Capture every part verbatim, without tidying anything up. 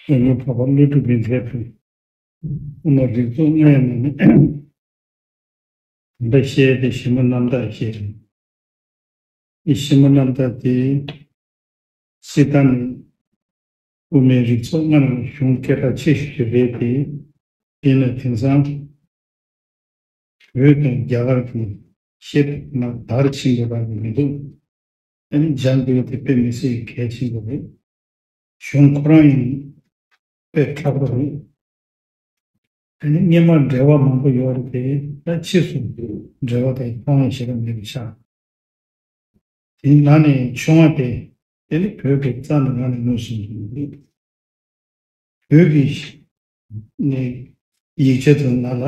སོ་སོའི་འཕགས་པ་ཀླུ་སྒྲུབ་པའི་མཛད་པའི་དབུ་མ་རིགས་ཚོགས་ལྔའི་ནང་ནས་དེ་འདྲ་བཤད་དེ་ཞིབ་མོ་རྣམ་ཐར་བཤད། ཞིབ་མོ་རྣམ་ཐར་དེ་སྤྱིར་བཏང་ནས་དབུ་མའི་རིགས་ཚོགས་ལྔ་ནང་གཞུང་སྐད་གྲགས་ཆེ་ཤོས་ཅིག་རེད་དེ། དེས་ན་དེང་སང་བོད་དང་རྒྱ་གར་གྱི་བཤད་སྟངས་དར་ཕྱིན་པ་རག་གི་མི་འདུག་ཨ་ནི་སྦྱང་དགོས་དེ་དཔེ་མི་སྲིད་གལ་ཆེན་པོ་རེད། གཞུང་ཁོ་རང་ཡང་དཔེ་ཁག་པོ་རེད། ཨ་ནི་སྔོན་མ་འགྲེལ་བ་མང་པོ་ཡོད་རེད་དེ། ད་ཕྱིས་སུ་འགྲེལ་བ་དེ་མཐོང་ཡང་ཞེ་དྲག་མེད་པ་ཆགས། དེའི་ནང་ནས་ཆུང་བ་དེ་དེ་ནི་བོད་ཀྱི་རྩ་ནས་ནང་ནས་ངོས་བཟུང་གི་མི་འདུག་བོད་ཀྱི་ནས་ཡིག་ཆ་དེ་ནང་ལ་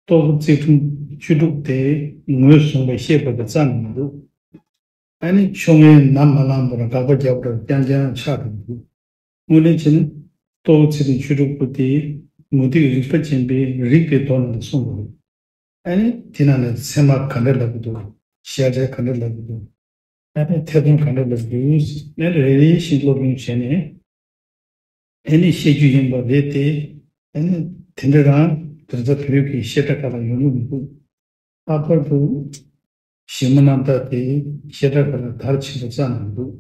རྟོག་གེ་ཚིག་དོན་བཅུ་དྲུག་དེ་ངོས་བཟུང་བའི་བཤད་པ་དེ་རྩ་ནས་མི་འདུག་ཨ་ནི་ཆུང་ངུའི་ནམ་མ་ལངས་པར་དགག་པ་རྒྱབ་པར་རྐྱང་རྐྱང་ཆགས་འགྲོ་འདུག་དངོས་གནས་བྱས་ན་རྟོག་གེ་ཚིག་དོན་བཅུ་དྲུག་པོ་དེ་མུ་སྟེགས་རིག་པ་ཅན་པས་རིགས་པའི་མདོ་ནང་དུ་གསུངས་པ་རེད། ཨ་ནི་དེ་ནང་ནས་ཚད་མ་ག་འདྲ་ལབ་ཀྱི་འདུག་ཞལ་ཆད་ག་འདྲ་ལབ་ཀྱི་འདུག་ཨ་ནི་ཐེ་ཚོམ་ག་འདྲ་ལབ་ཀྱི་འདུག་ཨ་ནི་རེ་རེ་བཞིན་སློབ་སྦྱོང་བྱས་ནས་ཨ་ནི་བཤད་རྒྱུ་ཡིན་པ་རེད་དེ། ཨ་ནི་དེ་འདྲ་རང་དེ་ཚོ་བོད་ཀྱི་བཤད་གྲྭ་ཁག་ལ་ཡོང་གི་མི་འདུག་ལྷག་པར་དུ་ཞིབ་མོ་རྣམ་ཐར་དེ་བཤད་གྲྭ་ཁག་ལ་དར་ཕྱིན་པ་རྩ་ནས་མི་འདུག་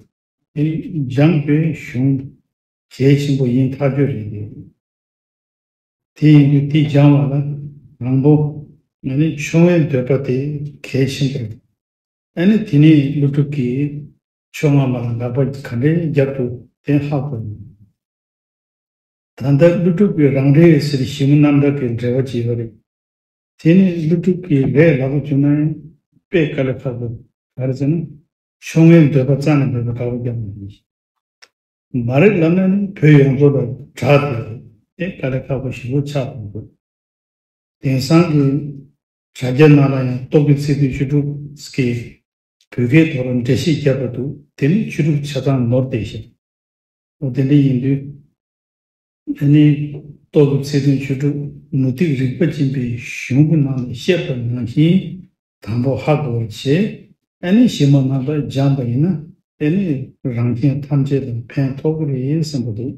དེ་སྦྱང་དགོས་གཞུང་གལ་ཆེན་པོ་ཡིན་ཐག་ཆོད་རེད། དེ་ཡིན་དུས་དེ་སྦྱང་བ་ལ་དང་པོ་ཨ་ནི་ཆུང་བའི་འདོད་པ་དེ་གལ་ཆེན་པོ་རེད། ཨ་ནི་དེ་ནས་ཀླུ་སྒྲུབ་ཀྱིས་ཆོས་སྔ་མ་ལ་དགག་པ་ག་འདྲའི་རྒྱབ་འདུག་དེ་ཧ་གོ་ཡིན། ད་ལྟ་ཀླུ་སྒྲུབ་ཀྱི་རང་འགྲེལ་ཟེར་ཞིབ་མོ་རྣམ་ཐར་གྱི་འགྲེལ་པ་ཅིག་ཡོད་རེད། དེ་ནི་ཀླུ་སྒྲུབ་ཀྱི་ལས་ལབ་པ་བྱུང་ན་ཡང་དཔེ་དཀའ་ལས་ཁག་པོ་ག་རེ་ཟེར་ན། ཆུང་བའི་འདོད་པ་རྩ་ནས་མེད་པའི་དགག་པ་རྒྱབ་ནས་ཡིན། མ་རེད་ལབ་ན་ནི་བོད་ཡོངས་རྫོགས་ལ་གྲགས་ཏེ་དེ་དཀའ་ལས་ཁག་པོ་ཞེ་པོ་ཆགས་འདུག་དེང་སང་གི་དྲ་རྒྱ་ནང་ལ་ཡང་རྟོག་གེ་ཚིག་དོན་བཅུ་དྲུག་གི་བོད་སྐད་ཐོག་ལ་འགྲེལ་བཤད་བརྒྱབ་པ་འདུག་དེ་ནི་བཅུ་དྲུག་ཆ་ཚང་ནོར་བསྡད་ཤག་འོ་དེ་འདྲ་ཡིན་དུས། ཨ་ནི་རྟོག་གེ་ཚིག་དོན་བཅུ་དྲུག་མུ་སྟེགས་རིག་པ་ཅན་པའི་གཞུང་གི་ནང་ལ་བཤད་པ་ནང་བཞིན་དང་པོ་ཧ་གོ་བར་བྱས། ཨ་ནི་ཞིབ་མོ་རྣམ་ཐར་སྦྱངས་པ་ཡིན་ན་ཨ་ནི་རང་གཞན་ཐམས་ཅད་ལ་ཕན་ཐོགས་ཀྱི་རེད་བསམ་པ་འདུག་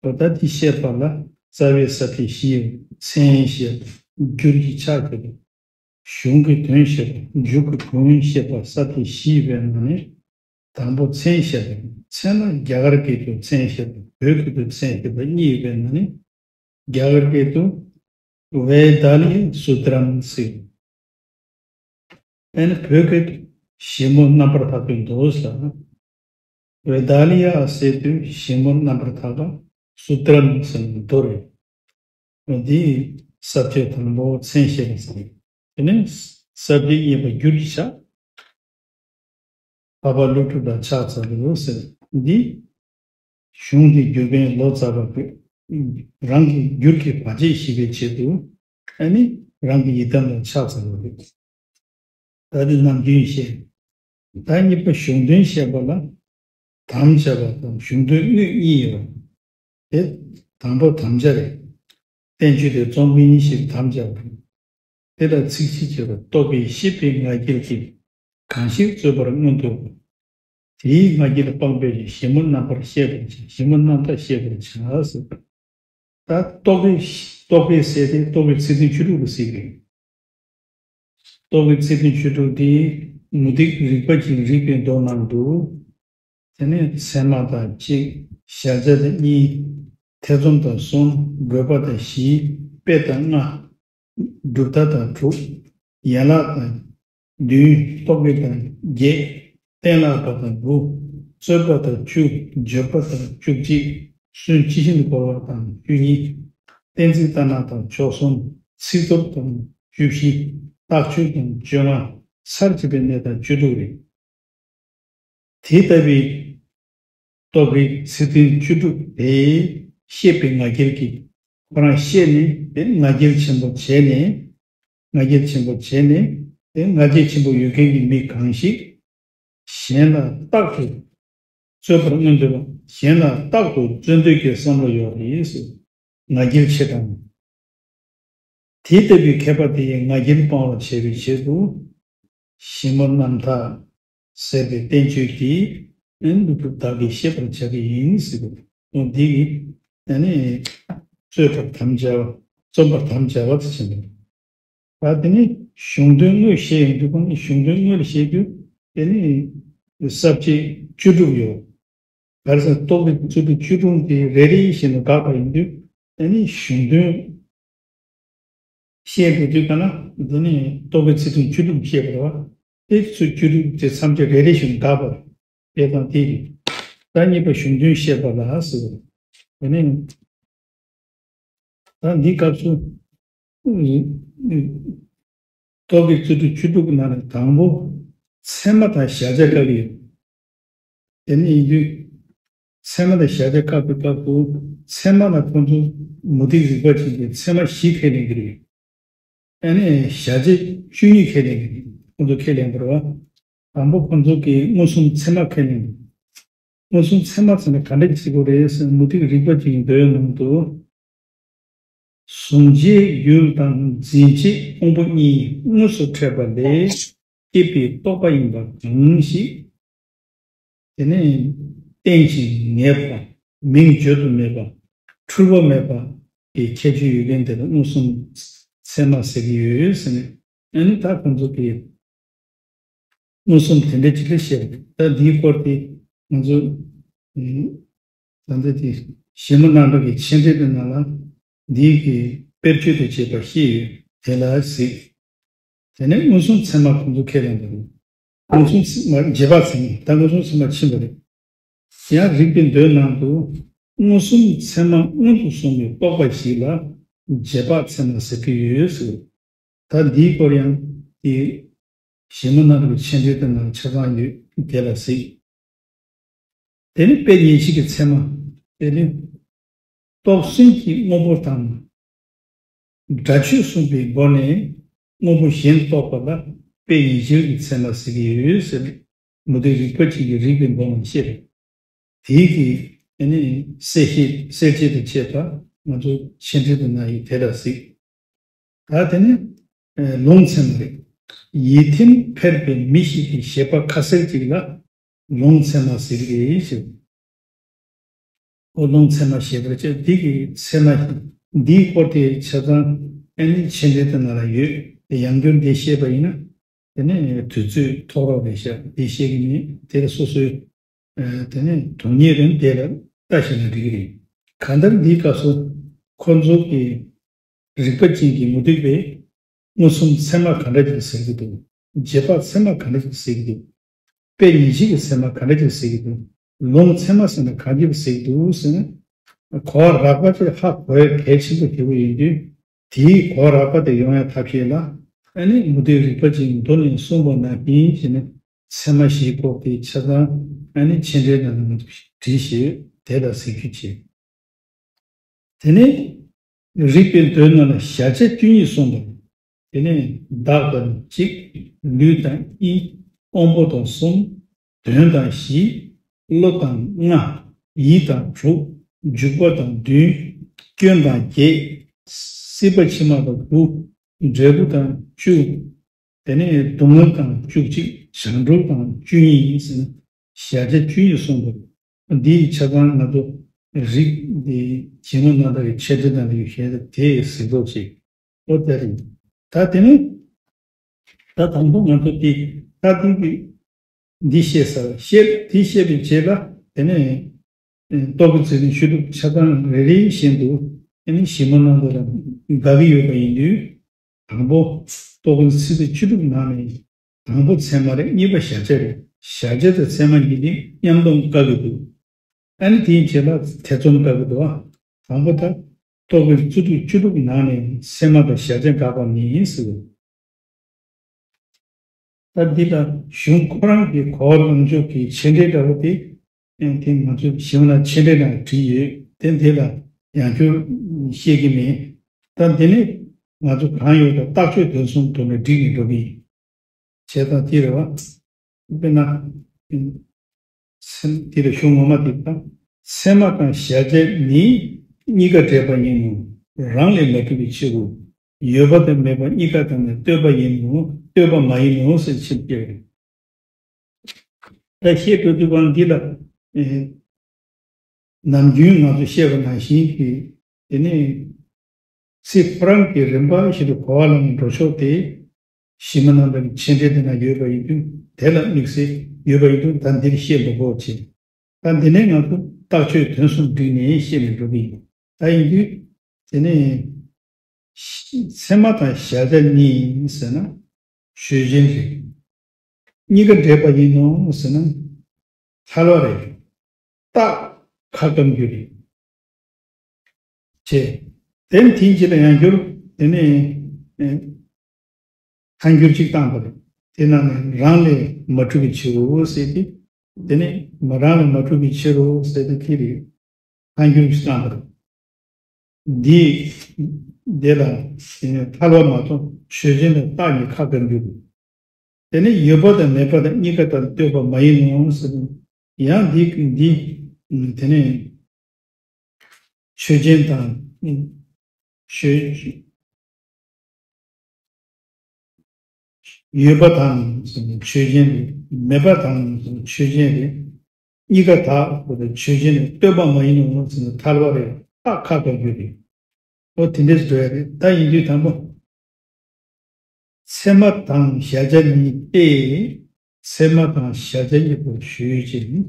ད་ལྟ་འདི་བཤད་པ་ལ་རྩ་བའི་ས་བཅད་བཞི་ཡི་མཚན་བཤད་པ་འགྱུར་གྱི་ཕྱག་བྱེད་པ། གཞུང་གི་དོན་བཤད་པ། མཇུག་གི་གུ་ཡངས་བཤད་པ། ས་བཅད་བཞི་ཡོད་པའི་ནང་ནས་དང་པོ་མཚན་བཤད་པ། མཚན་ལ་རྒྱ་གར་སྐད་དུ་མཚན་བཤད་པ། བོད་སྐད་དུ་མཚན་བཤད་པ་གཉིས་ཡོད་པའི་ནང་ནས་རྒྱ་གར་སྐད་དུ་Vedaliya Sutram ཟེར། ཨ་ནི་བོད་སྐད་དུ་ཞིབ་མོ་རྣམ་པར་དག་པའི་མདོ་ཟེར། Vedaliya ཟེར་དུས་ཞིབ་མོ་རྣམ་པར་དག་པ། Sutram ཟེར་ནི་མདོ་རེད། འདིའི་ས་བཅད་དང་པོ་མཚན་བཤད་པ་ཟེར། དེ་ནས་ས་བཅད་གཉིས་པ་འགྱུར་གྱི་ཕྱག་འཕགས་པ་ཀླུ་སྒྲུབ་ལ་ཕྱག་འཚལ་ལོ་ཟེར། འདི་གཞུང་འདི་བསྒྱུར་མཁན་ལོ་ཙཱ་བ་རང་གི་འགྱུར་གྱི་བར་ཆད་ཞི་བའི་ཆེད་དུ་ཨ་ནི་རང་གི་ཡི་དམ་ལ་ཕྱག་འཚལ་བ་རེད། ད་འདི་ནམ་རྒྱུན་བཤད། ད་གཉིས་པ་གཞུང་དོན་བཤད་པ་ལ་དམ་བཅའ་བ་དང་གཞུང་དོན་དངོས་གཉིས་ཡོད། དེ་དང་པོ་དམ་བཅའ་རེད། བསྟན་བཅོས་དེ་རྩོམ་མཁན་ཞིག་དམ་བཅའ་བ་རེད། དེ་ལ་ཚིག་གཅིག་བྱས་པ་རྟོག་པས་ཤེས་པའི་ང་རྒྱལ་གྱིས་གང་ཞིག་རྩོད་པར་མངོན་འདོད་པ། དེའི་ང་རྒྱལ་སྤངས་པའི་ཞིབ་མོ་རྣམ་པར་བཤད་པར་བྱ། ཞིབ་མོ་རྣམ་ཐར་བཤད་པར་བྱ་ཟེར། ད་རྟོག་པས་རྟོག་པས་ཟེར་ཏེ་རྟོག་པའི་ཚིག་དོན་བཅུ་དྲུག་ལ་ཟེར་གི་རེད། རྟོག་པའི་ཚིག་དོན་བཅུ་དྲུག་དེ་མུ་སྟེགས་རིག་པ་ཅན་རིགས་པའི་མདོ་ནང་དུ། དེ་ནས་ཚད་མ་དང་གཅིག་ཞལ་ཆད་དང་གཉིས། ཐེ་ཚོམ་དང་གསུམ། དགོས་པ་དང་བཞི། དཔེ་དང་ལྔ། གྲུབ་མཐའ་དང་དྲུག་ཡན་ལག་དང་བདུན། རྟོག་གེ་དང་བརྒྱད། གཏན་ལ་དབབ་པ་དང་དགུ། རྩོད་པ་དང་བཅུ། བརྗོད་པ་དང་བཅུ་གཅིག་སུན་ཅི་ཞིག་གོ་བ་དང་བཅུ་གཉིས། གཏན་ཚིགས་ལྟར་སྣང་དང་བཅུ་གསུམ། ཚིག་ཟུར་དང་བཅུ་བཞི། རྟགས་ཆོས་དང་བཅོ་ལྔ། ཚར་གཅིག་པའི་གནས་དང་བཅུ་དྲུག་རེད། དེ་ལྟ་བུའི་རྟོག་གེའི་ཚིག་དོན་བཅུ་དྲུག་དེ་བཤད་པའི་ང་རྒྱལ་གྱིས་ཁོ་རང་བཤད་ནས་དེ་ང་རྒྱལ་ཆེན་པོ་བྱས་ནས། ང་རྒྱལ་ཆེན་པོ་བྱས་ནས་དེ་ང་རྒྱལ་ཆེན་པོ་ཡོད་མཁན་གྱི་མི་གང་ཞིག་གཞན་ལ་རྟག་ཏུ་རྩོད་པར་མངོན་འདོད་པ། གཞན་ལ་རྟག་ཏུ་རྩོད་འདོད་ཀྱི་བསམ་བློ་ཡོད་རེད་ཟེར། ང་རྒྱལ་ཆེ་དྲགས་ནས། དེ་ལྟ་བུའི་མཁས་པ་དེ་ཡིས་ང་རྒྱལ་སྤང་བར་བྱེད་པའི་ཆེད་དུ། ཞིབ་མོ་རྣམ་ཐར་ཟེར་བའི་བསྟན་བཅོས་ཀྱིས་ཀླུ་སྒྲུབ་བདག་གིས་ཤེས་པར་བྱ་གི་ཡིན་ཟེར་གི། འོ་འདི་གི་ཨ་ནི་རྩོད་པར་དམ་བཅའ་བ། རྩོམ་པར་དམ་བཅའ་བ་དེ་བྱེད་འདུག་ད་དེ་ནི་གཞུང་དོན་དངོས་བཤད་ཡོང་དུས་ཁོང་གིས་གཞུང་དོན་དངོས་ལ་བཤད་དུས་དེ་ནི་ས་བཅད་བཅུ་དྲུག་ཡོད། ག་རེ་ཟེར་ན་རྟོག་གེའི་ཚིག་གྲུབ་བཅུ་དྲུག་དེ་རེ་རེ་བཞིན་དུ་དགག་པ་ཡིན་དུས་དེ་ནི་གཞུང་དོན་བཤད་དགོས་དུས་ག་ན་དེ་ནི་རྟོག་གེའི་ཚིག་དོན་བཅུ་དྲུག་བཤད་པ་རེད་བ། དེ་ཚོ་བཅུ་དྲུག་དེ་ཐམས་ཅད་རེ་རེ་བཞིན་དགག་པ་རེད། དེ་དང་དེ་རེད། ད་གཉིས་པ་གཞུང་དོན་བཤད་པ་ལ་ཟེར། དེ་ནི་ད་འདི་སྐབས་སུ་རྟོག་གེའི་ཚིག་གྲུབ་བཅུ་དྲུག་གི་ནང་ནས་དང་པོ་ཚད་མ་དང་གཞལ་བྱ་དགག་གི་ཡོད། དེ་ནི་ཡིན་དུས་ཚད་མ་དང་གཞལ་བྱ་དགག་པའི་སྐབས་སུ་ཚད་མ་ལ་ཁོང་ཚོ་མུ་སྟེགས་རིག་པ་ཅན་གྱིས་ཚད་མ་བཞི་ཁས་ལེན་གྱི་རེད། ཨ་ནི་གཞལ་བྱ་བཅུ་གཉིས་ཁས་ལེན་གྱི་རེད། ཁོང་ཚོ་ཁས་ལེན་པ་རེད་བ། དང་པོ་ཁོང་ཚོ་གིས་མངོན་སུམ་ཚད་མ་ཁས་ལེན། མངོན་སུམ་ཚད་མ་ཟེར་ན་ག་འདྲ་ཞིག་དགོས་རེད་ཟེར་ན་མུ་སྟེགས་རིག་པ་ཅན་གྱི་མདོའི་ནང་དུ། གཟུང་བྱའི་ཡུལ་དང་འཛིན་བྱེད་དབང་པོ་གཉིས་དངོས་སུ་འཕྲད་པ་ལས་སྐྱེས་པའི་རྟོག་པ་ཡིན་པ་གང་ཞིག་དེ་ནས་རྟེན་ཅིང་ངེས་པ། མིང་བརྗོད་དུ་མེད་པ། འཁྲུལ་པ་མེད་པ་གི་ཁྱད་ཆོས་ཡོད་མཁན་དེ་ལ་མངོན་སུམ་ཚད་མ་ཟེར་གྱི་ཡོད་ཟེར་ནས། ཨ་ནི་ད་ཁོང་ཚོ་གིས་མངོན་སུམ་དེ་འདྲ་ཅིག་ལ་བཤད་པ་རེད། ད་འདིའི་སྐོར་དེ་ང་ཚོ་ཨ་ད་ལྟ་དེ་ཞིབ་མོ་གནང་གྲུབ་ཀྱི་མཆན་འགྲེལ་དེ་ནང་ལ་འདིའི་གི་དཔེར་བརྗོད་དང་བཅས་པ་བཤད་ཡོད། དེ་ལ་གཟིགས། དེ་ནས་མངོན་སུམ་ཚད་མ་ཁོང་ཚོ་ཁས་ལེན་པ་རེད། མངོན་སུམ་ཚད་མ་རྗེས་དཔག་ཚད་མ། ད་མངོན་སུམ་ཚད་མ་ཕྱིན་པ་རེད། ཡང་རིགས་པའི་མདོའི་ནང་དུ་མངོན་སུམ་ཚད་མ་སྔོན་དུ་སོང་བའི་རྟོག་པ་ཞིག་ལ་རྗེས་དཔག་ཚད་མ་ཟེར་གྱི་ཡོད་ཟེར། ད་འདིའི་སྐོར་ཡང་དེ་ཞིབ་མོ་གནང་གྲུབ་ཀྱི་མཆན་འགྲེལ་དེ་ནང་ཆ་ཚང་ཡོད། དེ་ལ་གཟིགས། དེ་ནི་དཔེ་ཉེར་གཅིག་གི་ཚད་མ། དེ་ནི་རྟོགས་ཟིན་གྱི་དངོས་པོ་དང་། སྒྲ་ཆོས་གསུངས་པའི་སྒོ་ནས་དངོས་པོ་གཞན་རྟོགས་པ་ལ་དཔེ་ཉེར་གཅིག་གི་ཚད་མ་ཟེར་གྱི་ཡོད་ཟེར་ནས་མུ་སྟེགས་རིག་པ་ཅན་གྱི་རིགས་པའི་མདོ་ནང་བཤད་པ། དེའི་གི་ཨ་ནི་གསལ་བཤད་གསལ་བྱེད་དང་བཅས་པ་ང་ཚོ་མཆན་འགྲེལ་དུ་གནང་ཡོད། དེ་ལ་གཟིགས། ད་དེ་ནི་ཨ་ལུང་ཚད་མ་རེད། ཡིད་ཐིམ་ཕེར་པའི་མི་ཞིག་གི་བཞེད་པ་ཁ་གསལ་ཅིག་ལ་ལུང་ཚད་མ་ཟེར་གྱི་རེད་ཞེས། ཨོ་ལུང་ཚད་མ་ཞེས་པ་བཅས་འདི་གི་ཚད་མ་འདིའི་སྐོར་དེ་ཆ་ཚང་ཨ་ནི་མཆན་འགྲེལ་དེ་ནང་ལ་ཡོད། དེ་ཡང་བསྐྱར་འདི་བཤད་པ་ཡིན་ན་དེ་ནི་དུས་ཚོད་ཐོགས་རོགས་རེད་ཤག་དེ་བཤད་ཀྱི་མེད། དེ་ལ་སོ་སོའི་ཨ་དེ་ནི་དོན་གཉེར་རང་དེ་ལ་ལྟ་ཤེས་ན་འགྲིག་གི་རེད། གང་ལྟར་འདིའི་སྐབས་སུ་ཁོ་ཚོ་གི་རིག་པ་ཅན་གྱི་མུ་སྟེགས་པས་མངོན་སུམ་ཚད་མ་ག་འདྲ་ཅིག་ཟེར་གྱི་འདུག་རྗེས་དཔག་ཚད་མ་ག་འདྲ་ཅིག་ཟེར་གྱི་འདུག་དཔེ་ཉེར་གཅིག་གི་ཚད་མ་ག་འདྲ་ཅིག་ཟེར་གྱི་འདུག་ལུང་ཚད་མ་ཟེར་ན་ག་འདྲ་ཅིག་ཟེར་གྱི་འདུག་ཟེར་ན། གོ་བ་རགས་པ་ཅིག་ཧ་གོ་ཡ་གལ་ཆེན་པོ་དེ་པོ་ཡིན་དུས། དེའི་གོ་བ་རགས་པ་དེ་ཡོང་ཡ་ཐབས་ཤེས་ལ་ཨ་ནི་མུ་སྟེགས་རིག་པ་ཅན་མདོ་ནས་གསུངས་པ་ནང་བཞིན་བྱས་ནས་ཚད་མ་བཞིའི་སྐོར་དེ་ཆ་ཚང་ཨ་ནི་མཆན་འགྲེལ་ནང་ལ་བྲིས་ཤིག་དེ་ལ་གཟིགས་རྒྱུ་བྱེད། དེ་ནས་རིགས་པའི་མདོའི་ནང་ལ་གཞལ་བྱ་བཅུ་གཉིས་གསུངས་པ། དེ་ནས་བདག་དང་གཅིག་ལུས་དང་གཉིས། དབང་པོ་དང་གསུམ། དོན་དང་བཞི། བློ་དང་ལྔ། ཡིད་དང་དྲུག་འཇུག་པ་དང་བདུན། སྐྱོན་དང་བརྒྱད། སྲིད་པ་ཕྱི་མ་དང་དགུ། འབྲས་བུ་དང་བཅུ། དེ་ནས་སྡུག་བསྔལ་དང་བཅུ་གཅིག་བྱང་གྲོལ་དང་བཅུ་གཉིས་ཡིན་ཟེར་ན། གཞལ་བྱ་བཅུ་གཉིས་གསུངས་འདུག་འདིའི་ཆ་ཚང་ང་ཚོ་རིགས་འདི་ཇི་མ་ན་ད་གི་ཆེ་འབྲིང་དང་ལས་གཞན་དེ་གཟིགས་རོགས་བྱེད། ཨོ་དེ་རེད། ད་དེ་ནས་ད་དང་པོ་ང་ཚོ་འདི་ད་ཐེངས་ཀྱི་འདི་བཤད་ས་བཤད་འདི་བཤད་པའི་རྗེས་ལ་དེ་ནས་རྟོག་གེའི་ཚིག་དོན་བཅུ་དྲུག་ཆ་ཚང་རེ་རེ་བཞིན་དུ་དེ་ནས་ཞིབ་མོ་གནང་དགོས་ལ་དགའ་གི་ཡོད་པ་ཡིན་དུས། དང་པོ་རྟོག་གེའི་ཚིག་དོན་བཅུ་དྲུག་ནང་ནས་དང་པོ་ཚད་མ་རེད། གཉིས་པ་གཞལ་བྱ་རེད། གཞལ་བྱ་དང་ཚད་མ་གཉིས་ནི་མཉམ་སྡོམ་དཀའ་གི་འདུག་ཨ་ནི་དེའི་རྗེས་ལ་ཐེ་ཚོམ་དཀའ་གི་འདུག་ཨ། དང་པོ་ད་རྟོག་གེའི་ཚིག་དོན་བཅུ་དྲུག་ནང་ནས་ཚད་མ་དང་གཞལ་བྱ་དགག་པ་ནི་ཟེར། ད་འདི་ལ་གཞུང་ཁོ་རང་གི་གོ་བ་ལོངས་སྤྱོད་ཀྱི་མཆན་འགྲེལ་འདྲ་བོ་དེ། ཨེ་དེ་ང་ཚོས་ཞིབ་ན་མཆན་འགྲེལ་ནང་བྲིས་ཡོད། དེ་འདི་ལ་ཡང་བསྐྱར་བཤད་ཀྱི་མེད། ད་འདི་ནི་ང་ཚོ་གང་ཡོད་ཀྱང་རྟགས་ཆོས་དོན་གསུམ་དུ་ནས་བསྒྲིགས་ནས་འགྲོ་གི་ཡིན། བྱས་ཙང་དེ་རེད་བ། དཔེར་ན། ཚད་དེ་ལ་གཞུང་ངོ་མ་དེ་དང་། ཚད་མ་དང་གཞལ་བྱ་ནི་གཉིས་ཀ་འབྲེལ་པ་ཡིན་ནོ། རང་ལས་མ་གྲུབ་པའི་ཕྱིར་རོ། ཡོད་པ་དང་མེད་པ་གཉིས་ཀ་དང་ནི་ལྟོས་པ་ཡིན་ནོ། ལྟོས་པ་མ་ཡིན་ནོ་ཟེར་ཕྱིར་སྐྱེ་བ་རེད། ད་བཤད་དགོས་དུས་གང་འདི་ལ། ཨེ། ནམ་རྒྱུན་ང་ཚོ་བཤད་པ་ནང་བཞིན་གྱི་དེ་ནི་ཚིག་ཁོ་རང་གི་རིམ་པ་བཞིན་དུ་གོ་བ་ལོན་འགྲོ་ཕྱོགས་དེ་གཞི་མ་རྣམ་པའི་མཆན་འགྲེལ་དེ་ན་ཡོད་པ་ཡིན་དུས་དེ་ལ་དམིགས་བསལ་ཡོད་པ་ཡིན་དུས་ད་འདིར་བཤད་འདུག་གོ་ཅེས། ད་འདི་ནས་ང་ཚོ་རྟགས་ཆོས་དོན་གསུམ་བསྡུས་ནས་བཤད་ནས་འགྲོ་གི་ཡིན། ད་ཡིན་དུས་དེ་ནས་ཚད་མ་དང་གཞལ་བྱ་གཉིས་ཟེར་ན་ཆོས་ཅན་རེད། གཉིས་ཀ་འདྲེས་པ་ཡིན་ནོ་ཟེར་ན་ཐལ་བ་རེད། རྟགས་ཁ་སྐམ་རྒྱུ་རེད། ཅེས། དེ་ནི་དེའི་རྗེས་ལ་ཡང་བསྐྱར་དེ་ནས་ཨེ་ཐལ་འགྱུར་གཅིག་བཏང་པ་རེད། དེ་ནང་ནས་རང་ལས་མ་གྲུབ་པའི་ཕྱིར་རོ་ཟེར་ཏེ། དེ་ནས་མ་རང་ལས་མ་གྲུབ་པའི་ཕྱིར་རོ་ཟེར་ཏེ་དེ་རེད། ཐལ་འགྱུར་གཅིག་བཏང་པ་རེད། འདི་དེ་ལ་དེ་ནས་ཐལ་བ་མ་གཏོགས་ཆོས་ཅན་ལ་རྟགས་ཀྱི་ཁ་སྐམ་རྒྱུ་རེད། དེ་ནི་ཡོད་པ་དང་མེད་པ་དང་གཉིས་ཀ་དང་ལྟོས་པ་མ་ཡིན་ནོ་ཟེར་ན། ཡང་འདི་འདི་དེ་ནི་ཆོས་ཅན་དང་ཆོས་ཡོད་པ་དང་ཆོས་ཅན་རེད། མེད་པ་དང་ཆོས་ཅན་རེད། གཉིས་ཀ་དག་ཆོས་ཅན་རེད། ལྟོས་པ་མ་ཡིན་ནོ་ཟེར་ན་ཐལ་བ་རེད། རྟགས་ཁ་སྐམ་རྒྱུ་རེད། འོ་དེ་འདྲས་འགྲོ་ཡ་རེད། ད་ཡིན་དུས་དང་པོ། ཚད་མ་དང་གཞལ་བྱ་གཉིས་ཏེ། ཚད་མ་དང་གཞལ་བྱ་གཉིས་པོ་ཆོས་ཅན།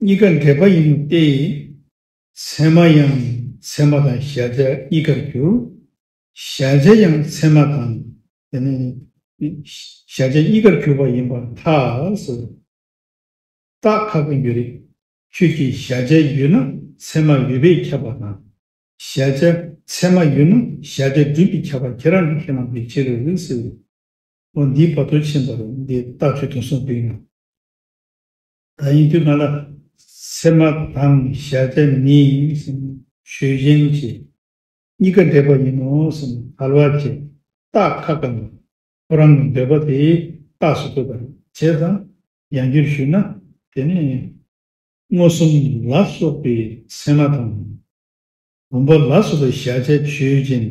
གཉིས་ཀ་འདྲེས་པ་ཡིན་ནོ་སྟེ། ཚད་མ་ཡང་ཚད་མ་དང་གཞལ་བྱ་གཉིས་ཀར་འགྱུར། གཞལ་བྱ་ཡང་ཚད་མ་དང་དེ་ནི་གཞལ་བྱ་གཉིས་ཀར་གྱུར་པ་ཡིན་པར་ཐལ་ཟེར། རྟགས་ཁ་སྐམ་རྒྱུ་རེད། ཁྱོད་ཀྱིས་གཞལ་བྱ་ཡོད་ན་ཚད་མ་ཡོད་པས་ཁྱབ་པ་དང་། གཞལ་བྱ་ཚད་མ་ཡོད་ན་གཞལ་བྱ་སྒྲུབ་པས་ཁྱབ་པ་ཁྱེད་རང་གིས་ཁས་བླངས་པའི་ཕྱིར་ཟེར། འོ་འདིའི་བར་དུ་ཕྱིན་པ་རེད། འདི་རྟགས་ཆོས་དོན་གསུམ་བསྡུས་ན། ད་ཡིན་དུས་ང་ལ་ཚད་མ་དང་གཞལ་བྱ་གཉིས་ཟེར་ན་ཆོས་ཅན་གྱི་གཉིས་ཀ་འདྲེས་པ་ཡིན་ནོ་ཟེར་ན་ཐལ་བ་གྱི་རྟགས་ཁ་སྐམ་པ། ཁོ་རང་གི་འདོད་པ་དེ་རྟགས་སུ་བཀོད་པ་རེད། བྱས་ཙང་ཡང་བསྐྱར་ཞུས་ན་དེ་ནི་མངོན་སུམ་ལ་སོགས་པའི་ཚད་མ་དང་། བུམ་པ་ལ་སོགས་པའི་གཞལ་བྱ་ཆོས་ཅན།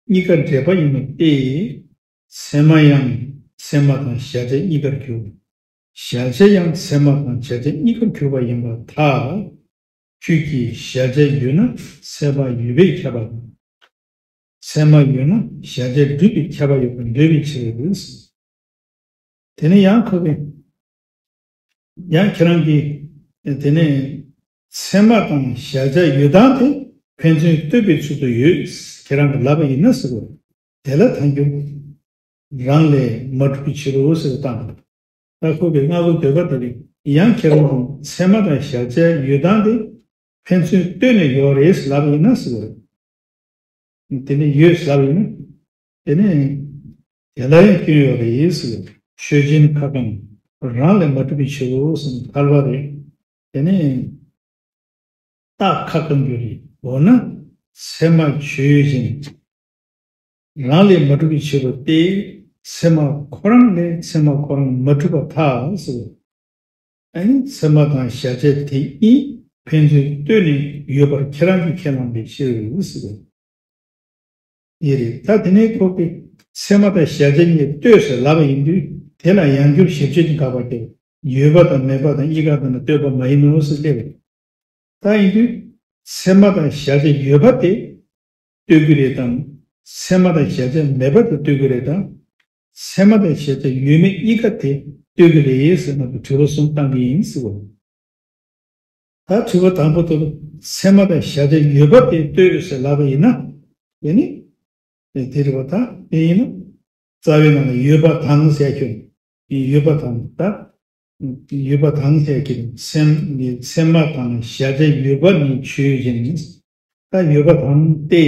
གཉིས་ཀ་འདྲེས་པ་ཡིན་ནོ་སྟེ། ཚད་མ་ཡང་ཚད་མ་དང་གཞལ་བྱ་གཉིས་ཀར་འགྱུར། གཞལ་བྱ་ཡང་ཚད་མ་དང་གཞལ་བྱ་གཉིས་ཀར་གྱུར་པ་ཡིན་པར་ཐལ། ཁྱོད་ཀྱིས་གཞལ་བྱ་ཡོད་ན་ཚད་མ་ཡོད་པས་ཁྱབ་པ་དང་། ཚད་མ་ཡོད་ན་གཞལ་བྱ་སྒྲུབ་པས་ཁྱབ་པ་ཡོད་པར་འདོད་པའི་ཕྱིར། དེ་ནས་ཡང་ཁོ་གིས་ཡང་ཁྱེད་རང་གིས་དེ་ནས་ཚད་མ་དང་གཞལ་བྱ་ཡོད་སྟངས་དེ་ཕན་ཚུན་ལྟོས་པའི་ཚུལ་དུ་ཡོད་ཁྱེད་རང་གིས་ལབ་པ་ཡིན་ན་ཟེར་བ། དེ་ལ་ཐལ་འགྱུར། རང་ལས་མ་གྲུབ་པའི་ཕྱིར་རོ་ཟེར་བཏང་། ད་ཁོ་གི་སྔ་པོའི་འདོད་པ་དེ་རེད། ཡང་ཁྱེད་རང་གིས་ཚད་མ་དང་གཞལ་བྱ་ཡོད་སྟངས་དེ་ཕན་ཚུན་ལྟོས་ནས་ཡོད་རེད་ལབ་ཡིན་ན་ཟེར་བ། དེ་ནས་ཡོད་ཟེར་བ་ཡིན་ན། དེ་ནས་དེ་ལ་ཡང་སྐྱོན་ཡོད་རེད་ཟེར། ཆོས་ཅན་ཁ་སྐམ། རང་ལས་མ་གྲུབ་པའི་ཕྱིར་རོ་ཟེར་ན་ཐལ་བ་རེད། དེ་ནས་རྟགས་ཁ་སྐམ་རྒྱུ་རེད། འོ་ན་ཚད་མ་ཆོས་ཅན། རང་ལས་མ་གྲུབ་པའི་ཕྱིར་རོ་སྟེ། ཚད་མ་ཁོ་རང་ལས་ཚད་མ་ཁོ་རང་མ་གྲུབ་པར་ཐལ་ཟེར། ཨ་ནི་ཚད་མ་དང་གཞལ་བྱ་དེ་གཉིས་ཕན་ཚུན་ལྟོས་ནས་ཡོད་པར་ཁྱེད་རང་གིས་ཁས་བླངས་པའི་ཕྱིར་ཟེར། ཡིན་རེད། ད་དེ་ནས་ཁོ་གིས་ཚད་མ་དང་གཞལ་བྱ་གཉིས་ལྟོས་ཟེར་ལབ་པ་ཡིན་དུས་དེ་ལ་ཡང་བསྐྱར་ཞིབ་དཔྱད་ཀྱིས་དགག་པ་བརྒྱབ། ཡོད་པ་དང་མེད་པ་དང་གཉིས་ཀ་དང་ལྟོས་པ་མ་ཡིན་ནོ་ཟེར་སླེབས་རེད། ད་ཡིན་དུས་ཚད་མ་དང་གཞལ་བྱ་ཡོད་པ་དེ་ལྟོས་ཀྱི་རེད་དམ། ཚད་མ་དང་གཞལ་བྱ་མེད་པ་དེ་ལྟོས་ཀྱི་རེད་དམ། ཚད་མ་དང་གཞལ་བྱ་ཡོད་མེད་གཉིས་ཀ་དེ་ལྟོས་ཀྱི་རེད་ཟེར་ན་དྲི་བ་གསུམ་བཏང་གི་ཡིན་ཟེར་བ། ད་དྲི་བ་དང་པོ་དེ་ལ་ཚད་མ་དང་གཞལ་བྱ་ཡོད་པ་དེ་ལྟོས་ཟེར་ལབ་པ་ཡིན་ན། དེ་ནི། དེ་རེད་བ། ད་དེ་ཡིན་ན། རྩ་བའི་ནང་ལ་ཡོད་པ་དང་ཟེར་ཁྱོད། ཡོད་པ་དང་ད། ཡོད་པ་དང་ཟེར་ཁྱོད་ཚད་ཚད་མ་དང་གཞལ་བྱ་ཡོད་པ་ནི་ཆོས་ཅན། ད་ཡོད་པ་དང་སྟེ།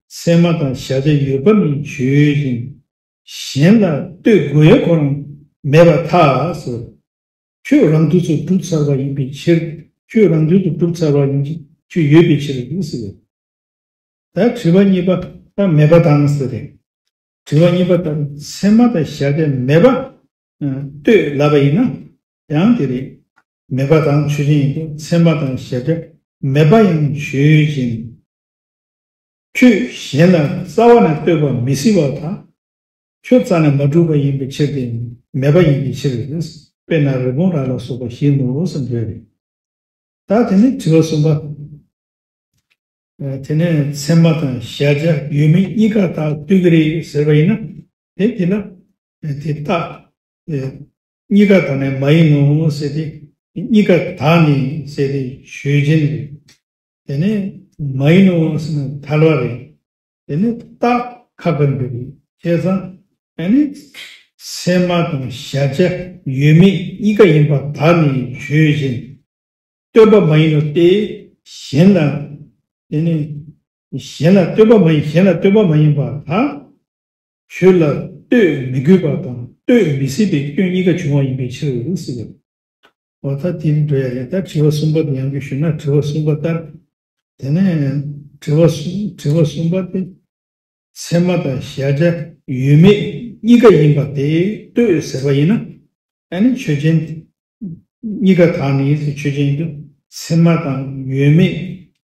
ཚད་མ་དང་གཞལ་བྱ་ཡོད་པ་ནི་ཆོས་ཅན། གཞན་ལ་ལྟོས་དགོས་ཡ་ཁོ་རང་མེད་པར་ཐལ་ཟེར། ཁྱོད་རང་དུས་སུ་གྲུབ་ཚར་བ་ཡིན་པའི་ཕྱིར། ཁྱོད་རང་དུས་སུ་གྲུབ་ཚར་བ་ཡིན་ཕྱིར་ཁྱོད་ཡོད་པའི་ཕྱིར་ཟེར། ད་དྲི་བ་གཉིས་པ་ད་མེད་པ་དང་ཟེར་རེད། དྲི་བ་གཉིས་པ་ལྟར་ཚད་མ་དང་གཞལ་བྱ་མེད་པ་ལྟོས་ལབ་པ་ཡིན་ན་ཡང་དེ་རེད། མེད་པ་དང་ཆོས་ཅན་ཡིན་དུས་ཚད་མ་དང་གཞལ་བྱ་མེད་པ་ཡང་ཆོས་ཅན། ཁྱོད་གཞན་ལ་རྩ་བ་ནས་ལྟོས་པ་མི་སྲིད་པ་དང་། ཁྱོད་རྩ་ནས་མ་གྲུབ་པ་ཡིན་པའི་ཕྱིར་ཏེ། མེད་པ་ཡིན་པའི་ཕྱིར། དཔེར་ན་རི་བོང་རྭ་ལ་སོགས་པ་བཞིན་ནོ་ཟེར་འདོད་རེད། ད་དེ་ནས་དྲི་བ་གསུམ་པ། ཨ། དེ་ནས་ཚད་མ་དང་གཞལ་བྱ་ཡོད་མེད་གཉིས་ཀ་དག་ལྟོས་ཀྱི་རེད་ཟེར་བ་ཡིན་ན། དེ་དེ་ལ་དེ་རྟགས། ཨ། གཉིས་ཀ་དག་ནི་མ་ཡིན་ནོ་ཟེར་ཏེ། གཉིས་ཀ་དག་ནི་ཟེར་ཏེ་ཆོས་ཅན་རེད། དེ་ནས་མ་ཡིན་ནོ་ཟེར་ན་ཐལ་བ་རེད། དེ་ནས་རྟགས་ཁ་ཁ་འདུག་རེད། བྱས་ཙང་ཨ་ནི་ཚད་མ་དང་གཞལ་བྱ་ཡོད་མེད་གཉིས་ཀ་ཡིན་པ་དག་ནི་ཆོས་ཅན། ལྟོས་པ་མ་ཡིན་ནོ་སྟེ། གཞན་ལ། དེ་ནི། གཞན་ལ་ལྟོས་པ་མ་ཡིན། གཞན་ལ་ལྟོས་པ་མ་ཡིན་པར་ཐལ། ཁྱོད་ལ་ལྟོས་མི་དགོས་པ་དང་ལྟོས་མི་སྲིད་པའི་སྐྱོན་གཉིས་ཀ་འབྱུང་བ་ཡིན་པའི་ཕྱིར་ཟེར། འོ་ད་དེ་འགྲོ་ཡ་རེད། ད་དྲི་བ་གསུམ་པ་དེ་ཡང་བསྐྱར་ཞུས་ན། དྲི་བ་གསུམ་པ་ལྟར། དེ་ནས་དྲི་བ་གསུམ། དྲི་བ་གསུམ་པ་དེ། ཚད་མ་དང་གཞལ་བྱ་ཡོད་མེད་གཉིས་ཀ་ཡིན་པ་དེ་ལྟོས་ཟེར་བ་ཡིན་ན། ཨ་ནི་ཆོས་ཅན། གཉིས་ཀ་དག་ནི་ཟེར་ཆོས་ཅན་དུ། ཚད་མ་དང་ཡོད་མེད།